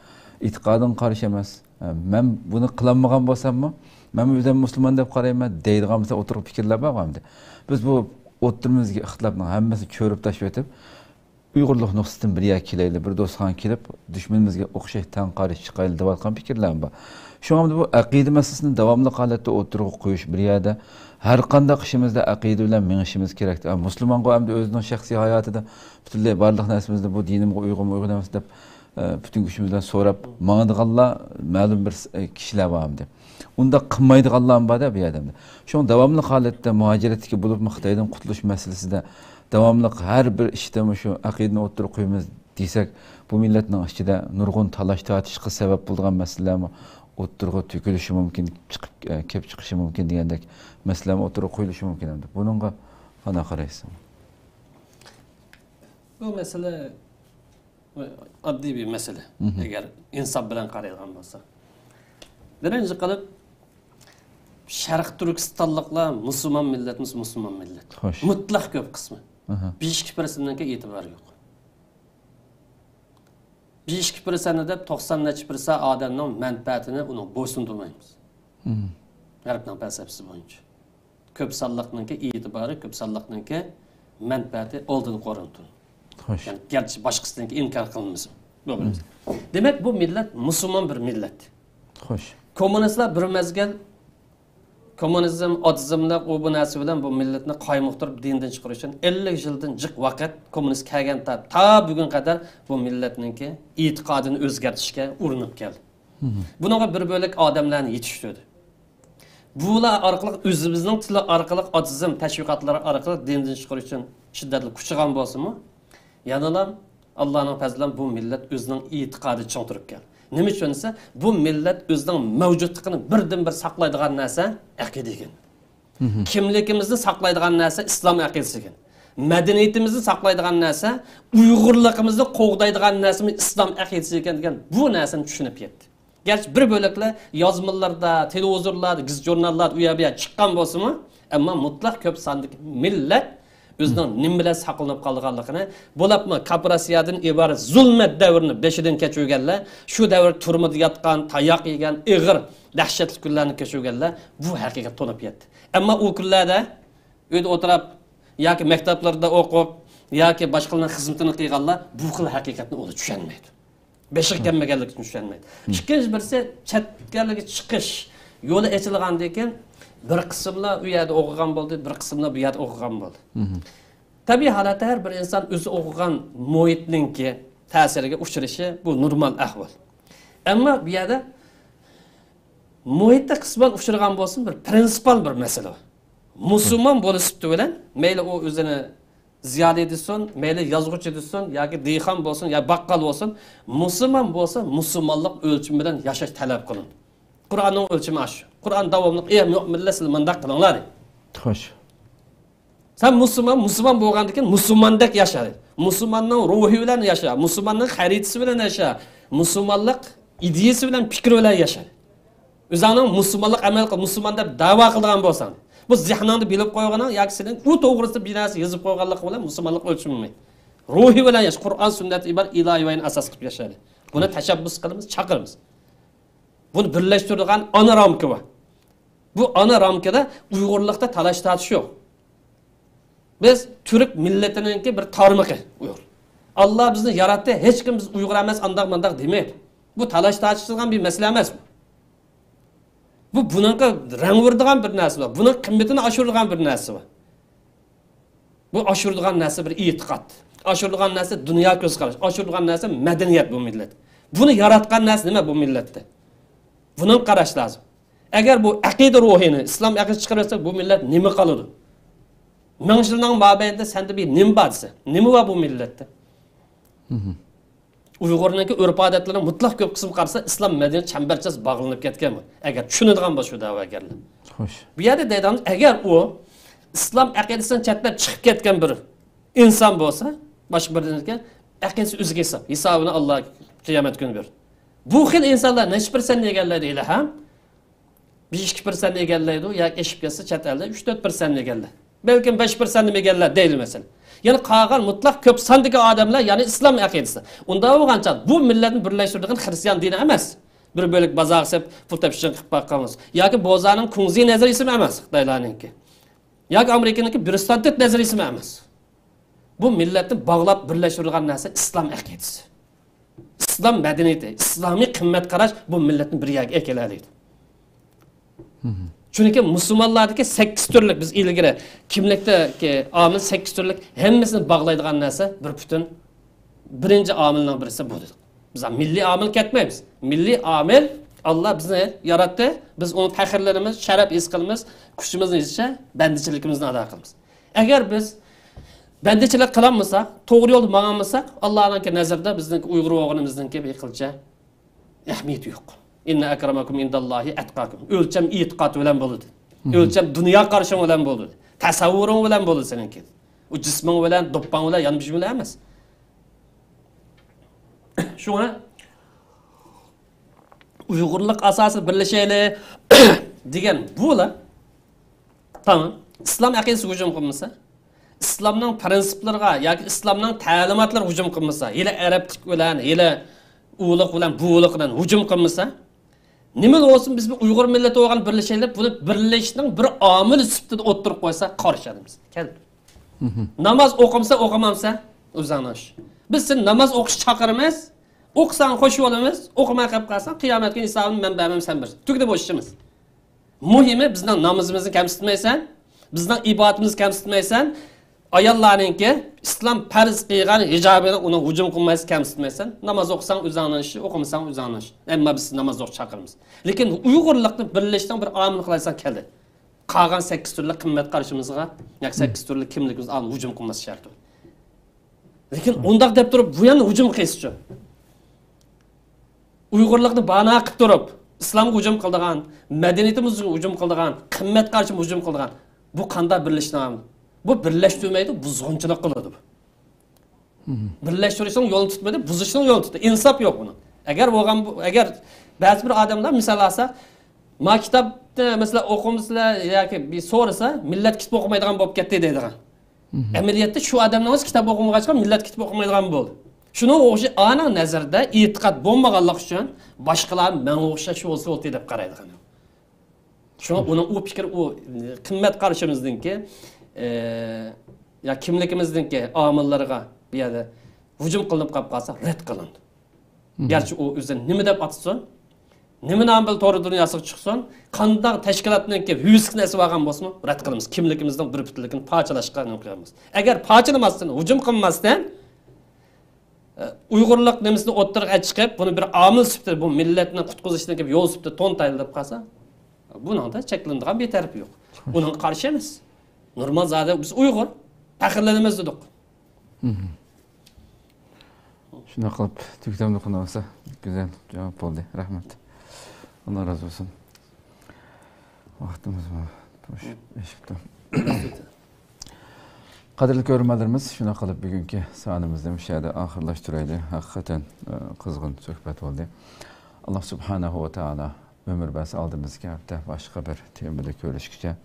ئېتىقادىڭغا قارشى ئەمەس. ئە، مەن بۇنى قىلالمىغان بولساممۇ، مەنمۇ ئۆزۈمنى مۇسۇلمان دەپ قارايمەن دەيدىغان بىر ئوتتۇرىغا پىكىرلەر بارغۇ ئەمدى. بىز بۇ ئوتتۇرىمىزدىكى ئىختىلاپنىڭ ھەممىسىنى چۆرۈپ تاشلىۋېتىپ، ئۇيغۇرلۇق نۇقتىسىدىن بىر يەرگە كېلەيلى، بىر دوستخانىغا كېلىپ، دۈشمىنىمىزگە ئوخشاش تەڭ قارشى چىقايلى دەۋاتقان پىكىرلەرمۇ بار. شۇڭا بۇ ئەقىدە مەسىلىسىنى داۋاملىق ھالەتتە ئوتتۇرىغا قويۇش بىر يەردە، ھەر قانداق ئىشىمىزدا ئەقىدە بىلەن مېڭىشىمىز كېرەك. ئە، مۇسۇلمانغۇ ئەمدى ئۆزىنىڭ شەخسىي ھاياتىدا پۈتۈنلەي بارلىق نەرسىمىزنى بۇ دىنىمغا ئۇيغۇنمۇ، ئۇيغۇن ئەمەس دەپ، ئە، پۈتۈن كۈچىمىز بىلەن سوراپ ماڭىدىغانلار مەلۇم بىر س-، ئە، كىشىلەر بار ئەمدى. ئۇنداق قىلمايدىغانلارمۇ بار-دە بۇ يەردە. شۇڭا داۋاملىق ھالەتتە مۇھاجىرەتتىكى بولۇپمۇ خىتايدىن قۇتۇلۇش مەسىلىسىدە داۋاملىق ھەر بىر ئىشتا مۇشۇ ئەقىدىنى ئوتتۇرىغا قويىمىز دېسەك، بۇ مىللەتنىڭ ئىچىدە نۇرغۇن تالاش-تارتىشقا سەۋەب بولىدىغان مەسىلىلەرمۇ ئوتتۇرىغا تۆكۈلۈشى مۇمكىن، چىقىپ، ئە، كېلىپ چىقىشى مۇمكىن دېگەندەك مەسىلىلەرمۇ ئوتتۇرىغا قويۇلۇشى مۇمكىن ئەمدى. بۇنىڭغا قانداق قارايسىز؟ بۇ مەسىلە ئاددىي بىر مەسىلە. مھم. ئەگەر ئىنساپ بىلەن قارايدىغان بولسا، بىرىنچى قىلىپ، شەرقىي تۈركىستانلىقلار مۇسۇلمان مىللەتمىز، مۇسۇلمان مىللەت. خوش. مۇتلەق كۆپ قىسمى. ئاھا. بىر ئىككى پىرسەنتنىڭكى ئېتىبارى يوق. بىر ئىككى پىرسەنت دەپ توقسان نەچچە پىرسەنت ئادەمنىڭ مەنپەئەتىنى ئۇنىڭ بويسۇندۇرمايمىز. مھم. غەربنىڭ پەلسەپىسى بويىچە. كۆپ سانلىقنىڭكى ئېتىبارى، كۆپ سانلىقنىڭكى مەنپەئەتى ئالدىنقى ئورۇندا تۇرىدۇ. خوش. يەنى گەرچە باشقىسىنىڭكى ئىنكار قىلىنمىسۇن. بۇ بىرىنچى. دېمەك، بۇ مىللەت مۇسۇلمان بىر مىللەت. خوش. كوممۇنىستلار بىر مەزگىل كوممۇنىزم، ئاتېئىزملىق ئۇ بۇ نەرسە بىلەن بۇ مىللەتنى قايمۇقتۇرۇپ دىندىن چىقىرىش ئۈچۈن ئەللىك يىلدىن جىق ۋاقىت، كوممۇنىست كەلگەن تا، تا بۈگۈن قەدەر بۇ مىللەتنىڭكى ئېتىقادىنى ئۆزگەرتىشكە ئۇرۇنۇپ كەلدى. مھم. بۇنىڭغا بىر بۆلەك ئادەملەرنى يېتىشتۈردى. بۇلار ئارقىلىق ئۆزىمىزنىڭ تىلى ئارقىلىق، ئاتېئىزم تەشۋىقاتلىرى ئارقىلىق دىندىن چىقىرىش ئۈچۈن شىددەتلىك كۈچىگەن بولسىمۇ، يەنىلا ئاللانىڭ پەزلى بىلەن بۇ مىللەت ئۆزىنىڭ ئېتىقادى چىڭ تۇرۇپ كەلدى. نېمە ئۈچۈن دېسە، بۇ مىللەت ئۆزىنىڭ مەۋجۇتلۇقىنى بىردىنبىر ساقلايدىغان نەرسە ئەقىدە ئىكەن. مھم. كىملىكىمىزنى ساقلايدىغان نەرسە ئىسلام ئەقىدىسى ئىكەن. مەدەنىيىتىمىزنى ساقلايدىغان نەرسە، ئۇيغۇرلۇقىمىزنى قوغدايدىغان نەرسىمىز ئىسلام ئەقىدىسى ئىكەن دېگەن بۇ نەرسىنى چۈشىنىپ يەتتى. گەرچە بىر بۆلەكلەر يازمىلاردا، تېلېۋىزورلاردا، گېزىت-ژۇرناللاردا ئۇ يەر بۇ يەر چىققان بولسىمۇ، ئەمما مۇتلەق كۆپ ساندىكى مىللەت ئۆزىنىڭ نېمە بىلەن ساقلىنىپ قالىدىغانلىقىنى، بولۇپمۇ كوپىراتسىيەدىن ئىبارەت زۇلمەت دەۋرىنى بېشىدىن كەچۈرگەنلەر، شۇ دەۋر تۈرمىدە ياتقان، تاياق يېگەن، ئېغىر، دەھشەتلىك كۈنلەرنى كەچۈرگەنلەر بۇ ھەقىقەتنى تونۇپ يەتتى. ئەمما ئۇ كۈنلەردە ئۆيدە ئولتۇرۇپ ياكى مەكتەپلەردە ئوقۇپ ياكى باشقىلارنىڭ خىزمىتىنى قىلغانلار بۇ خىل ھەقىقەتنى ئۇلار چۈشەنمەيدۇ. بېشىغا كەلمىگەنلىكى ئۈچۈن چۈشەنمەيدۇ. ئىككىنچى بىرسى، چەت ئەلگە چىقىش يولى ئېچىلغاندىن كېيىن بىر قىسىملار ئۇ يەردە ئوقۇغان بولدى، بىر قىسىملار بۇ يەردە ئوقۇغان بولدى. مھم. تەبىئىي ھالەتتە ھەر بىر ئىنسان ئۆزى ئوقۇغان مۇھىتنىڭكى تەسىرىگە ئۇچرىشى بۇ نورمال ئەھۋال. ئەمما بۇ يەردە مۇھىتتا قىسمەن ئۇچرىغان بولسىمۇ، بىر پرىنسىپال بىر مەسىلە بار. مۇسۇلمان بولۇش سۈپىتى بىلەن، مەيلى ئۇ ئۆزىنى زىيالىي دېسۇن، مەيلى يازغۇچى دېسۇن، ياكى دېھقان بولسۇن، يا باققال بولسۇن، مۇسۇلمان بولسا، مۇسۇلمانلىق ئۆلچىمى بىلەن ياشاش تەلەپ قىلىنىدۇ. قۇرئاننىڭ ئۆلچىمى ئاشۇ. قۇرئان داۋاملىق، «ئەي مۆمىنلەر، سىلەر مۇنداق قىلىڭلار» دەيدۇ. خوش. سەن مۇسۇلمان، مۇسۇلمان بولغاندىن كېيىن مۇسۇلماندەك ياشا. مۇسۇلماننىڭ روھى بىلەن ياشا. مۇسۇلماننىڭ خەرىتىسى بىلەن ياشا. مۇسۇلمانلىق ئىدىيىسى بىلەن، پىكرى بىلەن ياشا. ئۆزۈڭنىڭ مۇسۇلمانلىق ئەمەل قىل، مۇسۇلمان دەپ دەۋا قىلىدىغان بولساڭ، بۇ زېھنىڭدا بىلىپ قويغىنىڭ ياكى سېنىڭ ئۇ توغرىسىدا بىر نەرسە يېزىپ قويغانلىقىڭ بىلەن مۇسۇلمانلىق ئۆلچىمىمەيدۇ. روھى بىلەن ياشا، قۇرئان، سۈننەت ئىبارەت ئىلاھىي ۋەھىينى ئاساس قىلىپ ياشايلى. بۇنى تەشەببۇس قىلىمىز، چاقىرىمىز. بۇنى بىرلەشتۈرىدىغان ئانا رامكا بار. بۇ ئانا رامكىدا ئۇيغۇرلۇقتا تالاش-تارتىش يوق. بىز تۈرك مىللىتىنىڭكى بىر تارمىقى ئۇيغۇر. ئاللا بىزنى ياراتتى، ھېچكىم بىز ئۇيغۇر ئەمەس، ئانداق-مانداق دېمەيدۇ. بۇ تالاش-تارتىشىدىغان بىر مەسىلە ئەمەس بۇ. بۇ، بۇنىڭغا رەڭ بېرىدىغان بىر نەرسە بار. بۇنىڭ قىممىتىنى ئاشۇرىدىغان بىر نەرسە بار. بۇ ئاشۇرىدىغان نەرسە بىر ئېتىقاد. ئاشۇرىدىغان نەرسە دۇنيا كۆز قاراش. ئاشۇرىدىغان نەرسە مەدەنىيەت بۇ مىللەت. بۇنى ياراتقان نەرسە نېمە بۇ مىللەتتە؟ بۇنىڭغا قاراش لازىم. ئەگەر بۇ ئەقىدە روھىنى، ئىسلام ئەقىدىسى چىقىرىۋەتسە، بۇ مىللەت نېمە قالىدۇ؟ مىڭ يىلنىڭ مابەينىدە سەندە بىر نېمە بار دېسە، نېمە بار بۇ مىللەتتە؟ مھم. ئۇيغۇرنىڭكى ئۆرپ-ئادەتلىرىنىڭ مۇتلەق كۆپ قىسمى قارىسا، ئىسلام مەدەنىيىتى چەمبەرچاس باغلىنىپ كەتكەن بۇ. ئەگەر چۈشىنىدىغان بولسا شۇ دەۋەگەرلەر. خوش. بۇ يەردە دەيدىغىنىمىز، ئەگەر ئۇ ئىسلام ئەقىدىسىدىن چەتنەپ چىقىپ كەتكەن بىر ئىنسان بولسا، باشقا بىر دىنكى ئەقىدىسى ئۆزىگە ھېساب، ھېسابىنى ئاللا قىيامەت كۈنى بېرىدۇ. بۇ خىل ئىنسانلار نەچچە پىرسەنتنى ئىگىلەيدۇ ھېلىھەم؟ بىر ئىككى پىرسەنتنى ئىگىلەيدۇ ياكى ئېشىپ كەتسە چەت ئەلدە ئۈچ تۆت پىرسەنتنى ئىگىلەيدۇ. بەلكىم بەش پىرسەنتنى ئىگىلەيدۇ دەيلى مەسىلەن. يەنى قالغان مۇتلەق كۆپ ساندىكى ئادەملەر، يەنى ئىسلام ئەقىدىسى. ئۇنداق بولغان چاغدا بۇ مىللەتنى بىرلەشتۈرىدىغان خىرىستىيان دىنى ئەمەس. بىر بۆلەك بازارغا سېلىپ پۇل تېپىشنى قىلىپ باققانمىز. ياكى بوزانىڭ كۇڭزى نەزەرىيىسىمۇ ئەمەس خىتايلارنىڭكى. ياكى ئامېرىكىنىڭكى بىرستانتېت نەزەرىيىسىمۇ ئەمەس. بۇ مىللەتنى باغلاپ بىرلەشتۈرىدىغان نەرسە ئىسلام ئەقىدىسى. ئىسلام مەدەنىيىتى، ئىسلامىي قىممەت قاراش بۇ مىللەتنى بىر يەرگە ئەكېلەلەيدۇ. چۈنكى مۇسۇلمانلاردىكى سەككىز تۈرلۈك، بىز ئىلگىرى كىملىكتىكى ئامىل سەككىز تۈرلۈك، ھەممىسىنى باغلايدىغان نەرسە بىر پۈتۈن، بىرىنچى ئامىلنىڭ بىرسى بۇ دېدۇق. بىز مىللىي ئامىل كەتمەيمىز. مىللىي ئامىل، ئاللا بىزنى ياراتتى، بىز ئۇنى پەخىرلىنىمىز، شەرەپ ھېس قىلىمىز، كۈچىمىزنى يېتىشىچە بەندىچىلىكىمىزنى ئادا قىلىمىز. ئەگەر بىز بەندىچىلىك قىلالمىساق، توغرا يولدا ماڭالمىساق، ئاللانىڭكى نەزىرىدە بىزنىڭكى ئۇيغۇر بولغىنىمىزنىڭكى بىر قىلچە ئەھمىيىتى يوق. ئىننە ئەكرەمەكۇم ئىندەللاھى ئەتقاكۇم. ئۆلچەم ئېتىقاد بىلەن بولىدۇ. ئۆلچەم دۇنيا قارىشىڭ بىلەن بولىدۇ. تەسەۋۋۇرۇڭ بىلەن بولىدۇ سېنىڭكى. ئۇ جىسمىڭ بىلەن، دوپپاڭ بىلەن، يان بېشىڭ بىلەن ئەمەس. شۇڭا ئۇيغۇرلۇق ئاساسىدا بىرلىشەيلى دېگەن بۇلا. تامام. ئىسلام ئەقىدىسىگە ھۇجۇم قىلمىسا، ئىسلامنىڭ پىرىنسىپلىرىغا ياكى ئىسلامنىڭ تەلىماتلىرىغا ھۇجۇم قىلمىسا، ھېلى ئەرەبلىك بىلەن، ھېلى ئۇلۇغ بىلەن، بۇلۇغ بىلەن ھۇجۇم قىلمىسا، نېمىلا بولسۇن، بىز بىر ئۇيغۇر مىللىتى بولغان بىرلىشەيلى، بۇنى بىرلىشىشنىڭ بىر ئامىلى سۈپىتىدە ئوتتۇرىغا قويسا، قارشى ئادەمسىز. كەلدى. ناماز ئوقۇمسا، ئوقۇمامسەن، ئۆزۈڭنىڭ ئىشى. بىز سېنى ناماز ئوقۇشقا چاقىرىمىز، ئوقۇساڭ خوش بولىمىز، ئوقۇماي قېلىپ قالساڭ، قىيامەت كۈنى ھېسابىنى مەن بەرمەيمەن، سەن بېرىسەن. تۈگىدى بۇ ئىشىمىز. مۇھىمى، بىزنىڭ نامىزىمىزنى كەمسىتمەيسەن، بىزنىڭ ئىبادىتىمىزنى كەمسىتمەيسەن، ئاياللارنىڭكى ئىسلام پەرز قىلغان ھىجابىنى ئۇنىڭ ھۇجۇم قىلمايسەن، كەمسىتمەيسەن. ناماز ئوقۇساڭ ئۆزۈڭنىڭ ئىشى، ئوقۇمىساڭ ئۆزۈڭنىڭ ئىشى. ئەمما بىز سېنى ناماز ئوقۇشقا چاقىرىمىز. لېكىن ئۇيغۇرلۇقنى بىرلەشنىڭ بىر ئامىلى قىلايسەن كەلدى. قالغان سەككىز تۈرلۈك قىممەت قارىشىمىزغا، ياكى سەككىز تۈرلۈك كىملىكىمىزگە ھۇجۇم قىلماسلىق شەرت. لېكىن ئۇنداق دەپ تۇرۇپ، بۇ يەنە ھۇجۇم قىلسىچۇ؟ ئۇيغۇرلۇقنى بانا قىلىپ تۇرۇپ، ئىسلامغا ھۇجۇم قىلىدىغان، مەدەنىيىتىمىزگە ھۇجۇم قىلىدىغان، قىممەت قارىشىمىزغا ھۇجۇم قىلىدىغان، بۇ قانداق بىرلىشىش نامى؟ بۇ بىرلەشتۈرمەيدۇ، بۇزغۇنچىلىق قىلىدۇ بۇ. بىرلەشتۈرۈشنىڭ يولىنى تۇتمىدى، بۇزۇشنىڭ يولىنى تۇتتى. ئىنساپ يوق بۇنىڭ. ئەگەر بولغان، ئەگەر بەزى بىر ئادەملەر مىسال ئالسا، ما كىتابنى مەسىلەن ئوقۇمسىلەر ياكى بىر سورىسا، مىللەت كىتاب ئوقۇمايدىغان بولۇپ كەتتى دەيدىغان. ئەمەلىيەتتە شۇ ئادەمنىڭ ئۆزى كىتاب ئوقۇمىغاچقا مىللەت كىتاب ئوقۇمايدىغان بولدى. شۇنىڭ ئوخشاش ئانىڭ نەزىرىدە ئېتىقاد بولمىغانلىقى ئۈچۈن باشقىلار ماڭا ئوخشاش بولسا بولدى دەپ قارايدىغان. شۇڭا ئۇنىڭ ئۇ پىكىر، ئۇ قىممەت قارىشىمىزنىڭكى، ئە، يا كىملىكىمىزنىڭكى ئامىللىرىغا بۇ يەردە ھۇجۇم قىلىنىپ قاپ قالسا رەت قىلىنىدۇ. گەرچە ئۇ ئۆزىنى نېمە دەپ ئاتىسۇن، نېمە نام بىلەن تور دۇنياسىغا چىقسۇن، قانداق تەشكىلاتنىڭكى ۋىۋىسكىسىنى ئېسىۋالغان بولسىمۇ رەت قىلىمىز. كىملىكىمىزنىڭ بىر پۈتۈنلۈكىنى پارچىلاشقا نېمە قىلىمىز. ئەگەر پارچىلىماستىن، ھۇجۇم قىلماستىن، ئە، ئۇيغۇرلۇق نېمىسىنى ئوتتۇرىغا چىقىپ، بۇنى بىر ئامىل سۈپىتىدە، بۇ مىللەتنى قۇتقۇزۇشتىكى بىر يول سۈپىتىدە تونۇتايلى دەپ قالسا، بۇنىڭدا چەكلىنىدىغان بىر تەرىپى يوق. ئۇنىڭغا قارشى ئەمەس. نورمال زادى بىز ئۇيغۇر، پەخىرلىنىمىز دېدۇق. شۇنداق قىلىپ تۈگىتەمدۇق ئۇنى بولسا. گۈزەل جاۋاب بولدى. رەھمەت. ئاللا رازى بولسۇن. ۋاقتىمىزمۇ توشۇپ ئېشىپتۇ. قەدىرلىك كۆرۈرمەنلىرىمىز، شۇنداق قىلىپ بۈگۈنكى سانىمىزنى مۇشۇ يەردە ئاخىرلاشتۇرايلى. ھەقىقەتەن، ئە، قىزغىن سۆھبەت بولدى. ئاللا سۇبھانەھۇ ۋە تائالا ئۆمۈر بەرسە ئالدىمىزدىكى ھەپتە باشقا بىر تېمىدا كۆرۈشكىچە،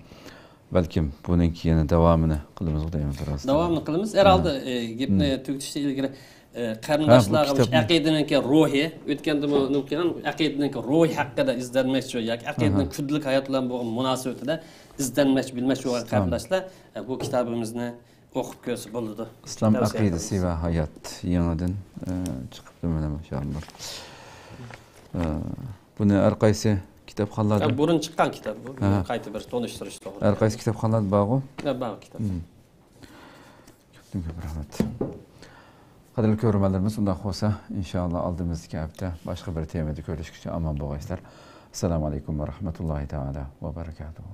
بەلكىم بۇنىڭكى يەنە داۋامىنى قىلىمىزغۇ دەيمىز راست. داۋامىنى قىلىمىز. ھەرھالدا، ئە، گەپنى تۈگىتىشتىن ئىلگىرى، ئە، ھە، بۇ قېرىنداشلارغا مۇشۇ كىتابنى ئەقىدىنىڭكى روھى، ئۆتكەندىمۇ نېمە قىلغان، ئەقىدىنىڭكى روھى ھەققىدە ئىزدەنمەكچى ياكى ئەقىدىنىڭ كۈندىلىك ھايات بىلەن بولغان مۇناسىۋىتىدە ئىزدەنمەكچى، بىلمەكچى بولغان قېرىنداشلار، ئە، بۇ كىتابىمىزنى ئوقۇپ كۆرسە بولىدۇ. ئىسلام ئەقىدىسى ۋە ھايات يېڭىدىن، ئە، چىقىپتۇ مانا مۇشۇ. ئە، بۇنى ھەر قايسى كىتابخانىلاردا؟ ھە، بۇرۇن چىققان كىتاب بۇ. ھە. قايتا بىر تونۇشتۇرۇش توغرا. ھەر قايسى كىتابخانىلاردا بارغۇ؟ ھە، بار كىتاب. كۆپتىن كۆپ رەھمەت. قەدىرلىك كۆرۈرمەنلىرىمىز، ئۇنداق بولسا، ئىنشائاللا، ئالدىمىزدىكى ھەپتە باشقا بىر تېمىدا كۆرۈشكىچە ئامان بولغايسىلەر. ئەسسالامۇ ئەلەيكۇم ۋە رەھمەتۇللاھى تائالا ۋە بەرىكاتۇھۇ.